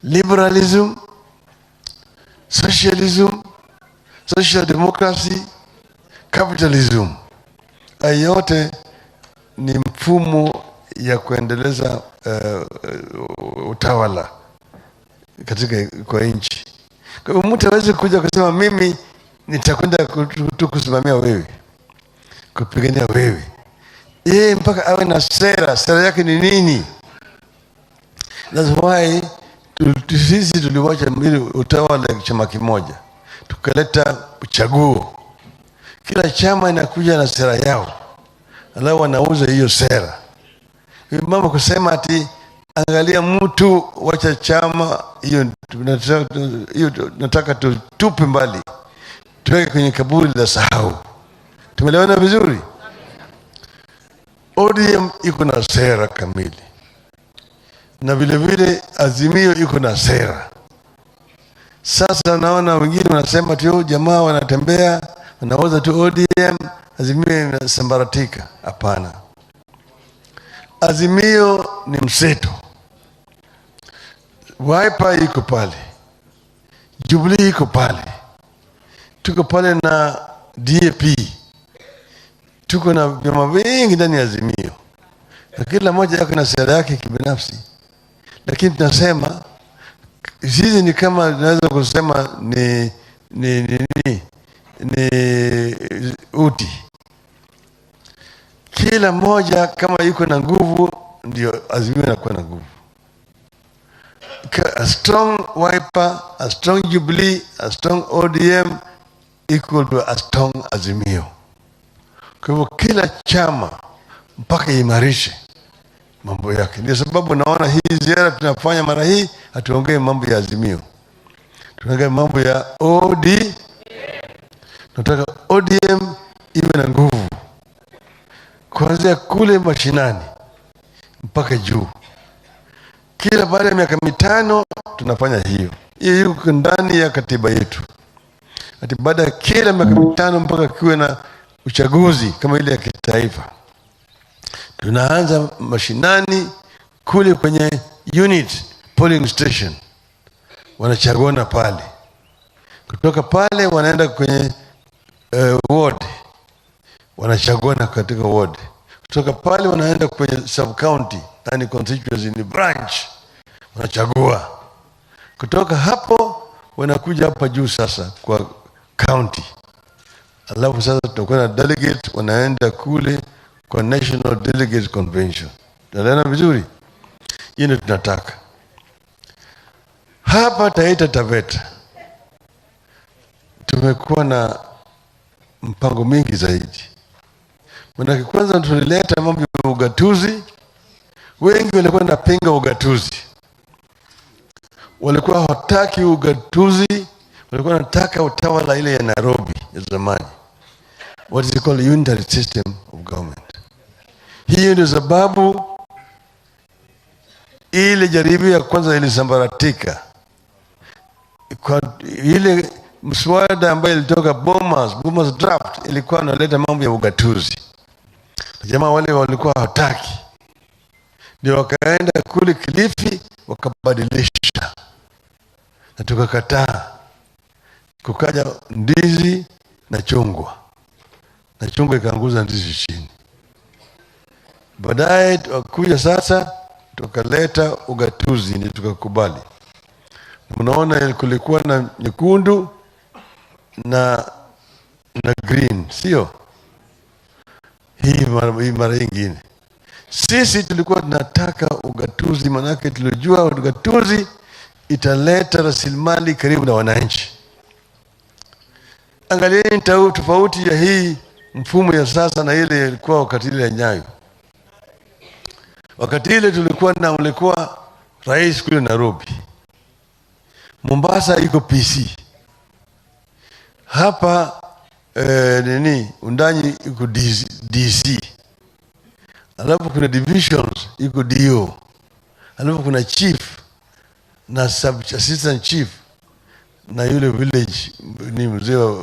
Liberalism, socialism, social democracy, capitalism. Haya yote ni mfumo ya kuendeleza utawala katika kwa nchi. Kwa hivyo mtu hawezi kuja kusema mimi nitakwenda tu kusimamia wewe, kupigania wewe. Yeye mpaka awe na sera, sera yake ni nini? That's why sisi tuliwacha utawala chama kimoja, tukaleta chaguo. Kila chama inakuja na sera yao, alafu wanauza hiyo sera. Mambo kusema ati angalia mtu wacha chama, hiyo nataka tutupe mbali. Tuweke kwenye kaburi la sahau. Tumeelewana vizuri? ODM iko na sera kamili, na vile vile Azimio iko na sera. Sasa naona wengine wanasema tu jamaa wanatembea wanauza tu ODM, Azimio inasambaratika. Hapana, Azimio ni mseto. Wiper iko pale, Jubilee iko pale, tuko pale na DAP, tuko na vyama vingi ndani ya Azimio, na kila mmoja yako na sera yake kibinafsi, lakini tunasema sisi ni kama tunaweza kusema ni uti. Kila mmoja kama yuko na nguvu, ndio Azimio inakuwa na nguvu. A strong Wiper, a strong Jubilee, a strong ODM equal to a strong Azimio. Kwa hivyo kila chama mpaka imarishe mambo yake. Ndio sababu naona hii ziara tunafanya mara hii, hatuongei mambo ya Azimio, tunaongea mambo ya ODM. Tunataka ODM iwe na nguvu kuanzia kule mashinani mpaka juu. Kila baada ya miaka 5 tunafanya hiyo. Hiyo iko ndani ya katiba yetu. Ati baada ya kila miaka 5 mpaka kuwe na uchaguzi kama ile ya kitaifa. Tunaanza mashinani kule kwenye unit polling station, wanachaguana pale. Kutoka pale wanaenda kwenye ward, wanachaguana katika ward. Kutoka pale wanaenda kwenye sub county, yani constituency ni branch, wanachagua. Kutoka hapo wanakuja hapa juu sasa kwa county. Alafu sasa tutakuwa na delegate wanaenda kule kwa National Delegate Convention. Tunaelewana vizuri? Hiyo ndio tunataka. Hapa Taita Taveta tumekuwa na mpango mingi zaidi. Maana kwanza tulileta mambo ya ugatuzi. Wengi walikuwa wanapinga ugatuzi, walikuwa hawataki ugatuzi, walikuwa wanataka utawala ile ya Nairobi ya zamani, what is called unitary system of government. Hiyo ndio sababu ile jaribio ya kwanza ilisambaratika. Kwa ile mswada ambayo ilitoka Bomas draft ilikuwa inaleta mambo ya ugatuzi. Jamaa wale walikuwa hawataki, ndio wakaenda kule Kilifi wakabadilisha, na tukakataa. Kukaja ndizi na chungwa, na chungwa ikaanguza ndizi chini. Baadaye tukakuja sasa tukaleta ugatuzi, ndio tukakubali. Unaona kulikuwa na nyekundu na green, sio? Hii mara nyingine sisi tulikuwa tunataka ugatuzi, manake tulijua ugatuzi italeta rasilimali karibu na wananchi. Angalieni tofauti ya hii mfumo ya sasa na ile ilikuwa wakati ile ya Nyayo. Wakati ile tulikuwa na ulikuwa rais kule Nairobi, Mombasa iko PC, hapa Undanyi iko DC, alafu kuna divisions iko DO, alafu kuna chief na sub assistant chief na yule village ni mzee.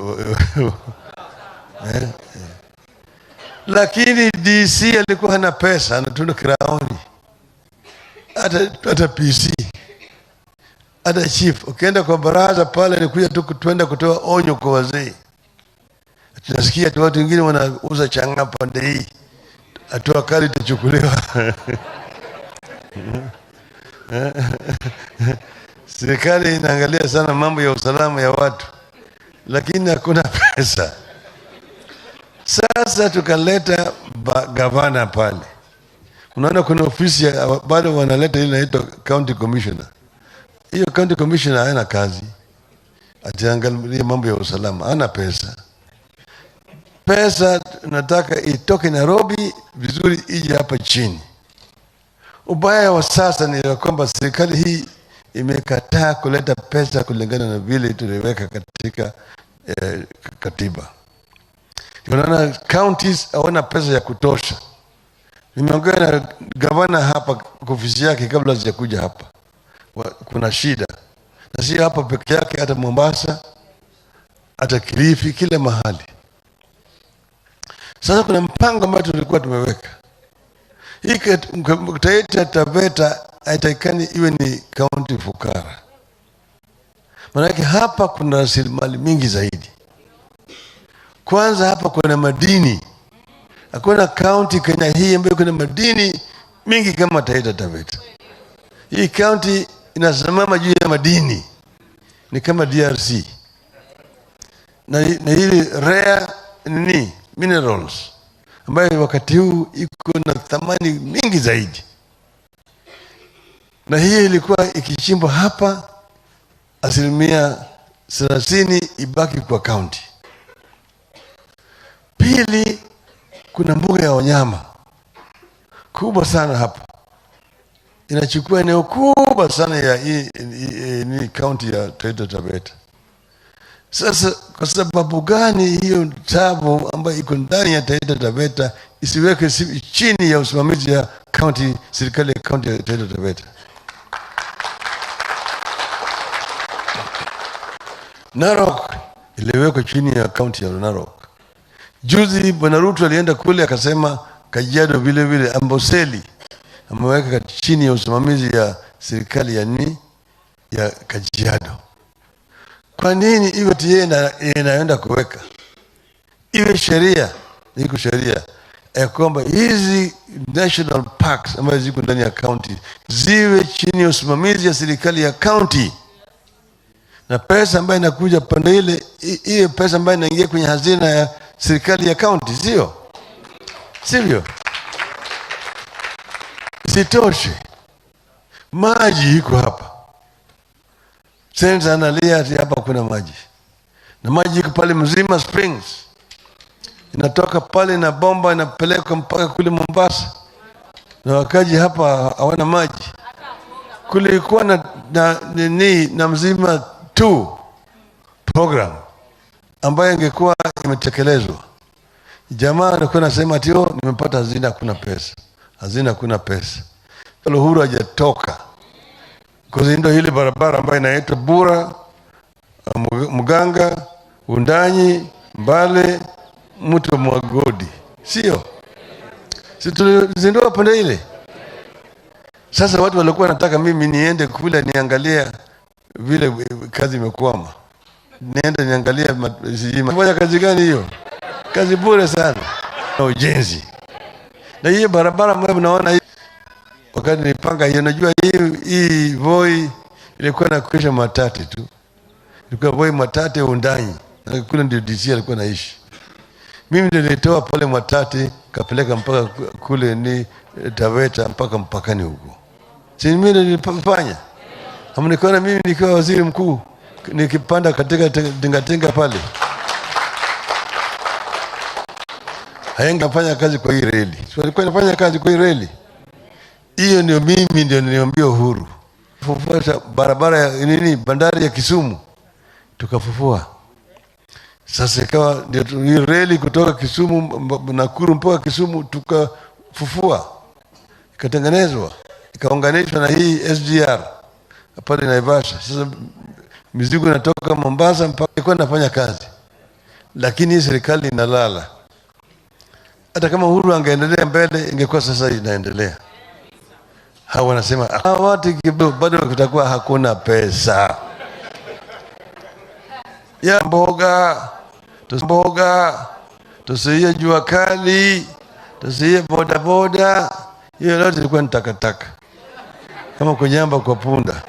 Lakini DC alikuwa hana pesa, anatunda kiraoni. Hata PC, hata chief, ukienda kwa baraza pale ni kuja tu tuenda kutoa onyo kwa wazee. Tunasikia tu watu wengine wanauza chang'aa pande hii, hatua kali itachukuliwa. Serikali inaangalia sana mambo ya usalama ya watu, lakini hakuna pesa. Sasa tukaleta gavana pale. Unaona kuna ofisi bado wanaleta ile inaitwa county commissioner. Hiyo county commissioner hana kazi, atiangalia mambo ya usalama, hana pesa. Pesa nataka itoke Nairobi vizuri ije hapa chini. Ubaya wa sasa ni kwamba serikali hii imekataa kuleta pesa kulingana na vile tuliweka katika katiba. Tunaona counties hawana pesa ya kutosha. Nimeongea na gavana hapa kwa ofisi yake kabla sijakuja hapa. Kuna shida. Na si hapa peke yake, hata Mombasa, hata Kilifi, kila mahali. Sasa kuna mpango ambao tulikuwa tumeweka. Hii Taita Taveta haitakikani iwe ni county fukara. Maanake hapa kuna rasilimali mingi zaidi. Kwanza hapa kuna madini. Hakuna county Kenya hii ambayo kuna madini mingi kama Taita Taveta. Hii county inasimama juu ya madini. Ni kama DRC. Na hili rare nini minerals ambayo wakati huu iko na thamani mingi zaidi. Na hii ilikuwa ikichimbwa hapa 30% ibaki kwa county. Pili, kuna mbuga ya wanyama kubwa sana hapa. Inachukua eneo kubwa sana ya hii county ya Taita Taveta. Sasa kwa sababu gani hiyo tabu ambayo iko ndani ya Taita Taveta isiweke chini ya usimamizi ya county, serikali ya county ya Taita Taveta? Narok iliwekwa chini ya county ya Narok. Juzi Bwana Ruto alienda kule akasema Kajiado vile vile Amboseli ameweka chini ya usimamizi ya serikali ya ni ya Kajiado. Kwa nini iwe yeye inaenda kuweka? Iwe sheria, iko sheria ya kwamba hizi national parks ambazo ziko ndani ya county ziwe chini ya usimamizi ya serikali ya county. Na pesa ambayo inakuja pande ile, iwe pesa ambayo inaingia kwenye hazina ya serikali ya county, sio? Sivyo? Sitoshe. Maji iko hapa. Sensa analia ati hapa kuna maji. Na maji iko pale Mzima Springs. Inatoka pale na bomba inapelekwa mpaka kule Mombasa. Na wakaji hapa hawana maji. Kulikuwa na Mzima 2 program ambayo ingekuwa imetekelezwa. Jamaa alikuwa anasema ati nimepata hazina kuna pesa. Hazina kuna pesa. Uhuru hajatoka. Kuzinda hili barabara ambayo inaitwa Bura, Muganga, Undanyi, Mbale, Mto Mwagodi. Sio? Si tulizindua pande ile. Sasa watu walikuwa wanataka mimi niende kule niangalie vile kazi imekwama. Niende niangalie sijui kazi gani hiyo. Kazi bure sana. Na ujenzi. Na hii barabara ambayo mnaona hii, wakati nilipanga hiyo, najua hii Voi ilikuwa na kuisha Matate tu. Ilikuwa Voi Matate Undanyi. Na kule ndio DC alikuwa anaishi. Mimi ndio nilitoa pale Matate kapeleka mpaka kule ni Taveta mpaka mpakani huko. Si mimi ndio nilifanya. Hamnikiona mimi nikiwa waziri mkuu nikipanda katika tingatinga pale. Haingefanya kazi kwa hii reli. So alikuwa anafanya kazi kwa hii reli. Hiyo ndio mimi ndio niliambia Uhuru. Fufua barabara ya nini bandari ya Kisumu. Tukafufua. Sasa ikawa ndio hii reli kutoka Kisumu Nakuru mpaka Kisumu tukafufua. Ikatengenezwa, ikaunganishwa na hii SGR pale Naivasha. Sasa mizigo inatoka Mombasa mpaka ilikuwa inafanya kazi. Lakini hii serikali inalala. Hata kama Uhuru angeendelea mbele ingekuwa sasa inaendelea. Hawa wanasema watu bado kutakuwa hakuna pesa. Ya mboga, mboga, tusiye jua kali, tusiye boda boda, hiyo yote ilikuwa ni takataka. Kama kunyamba kwa punda.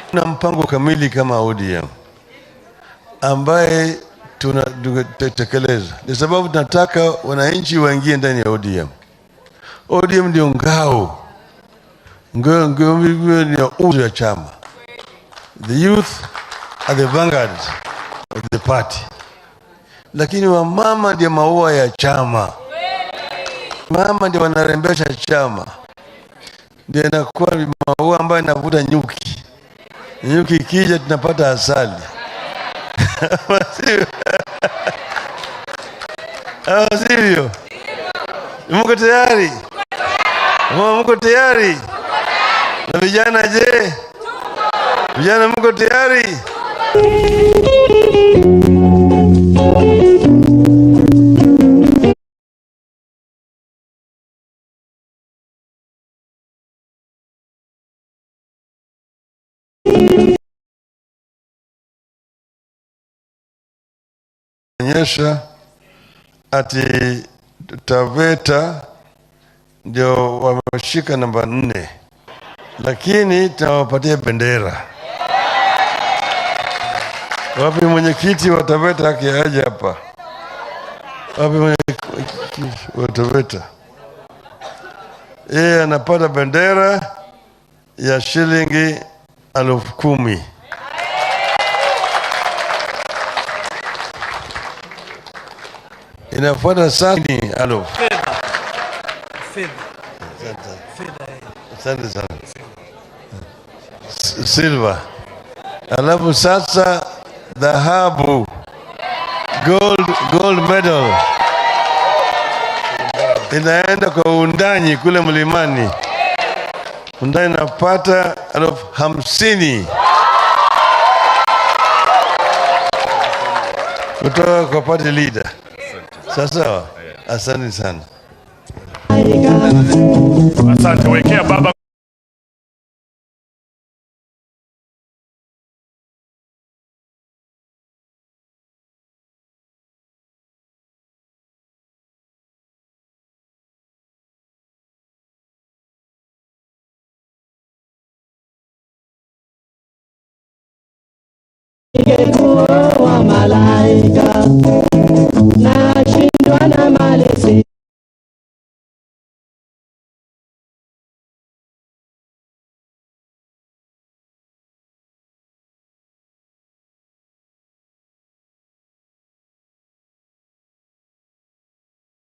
Kuna mpango kamili kama ODM ambaye tunatekeleza. Ni sababu tunataka wananchi waingie ndani ya ODM. ODM ndio ngao. Ngao ndio uzo ya chama. The youth are the vanguard of the party. Lakini wamama ndio maua ya chama. Mama ndio wanarembesha chama. Ndio inakuwa maua ambayo inavuta nyuki. Nyuki ikija tunapata asali. Ama sivyo? Mko tayari? Mko tayari? Na vijana je? Vijana mko tayari? Onyesha ati Taveta ndio wameshika namba 4, lakini tunawapatia bendera. Wapi mwenyekiti wa Taveta akiaje hapa? Wapi mwenyekiti wa Taveta? Yeye anapata bendera ya shilingi 10,000. Inafuata sasa ni 1,000.
Fedha.
Asante sana. Silver. Alafu sasa dhahabu. Gold medal. Inaenda kwa Undani kule mlimani. Undani napata 50,000 kutoka kwa party leader. Sasa asante sana.
Asante, wekea baba.
Ningekuwa malaika.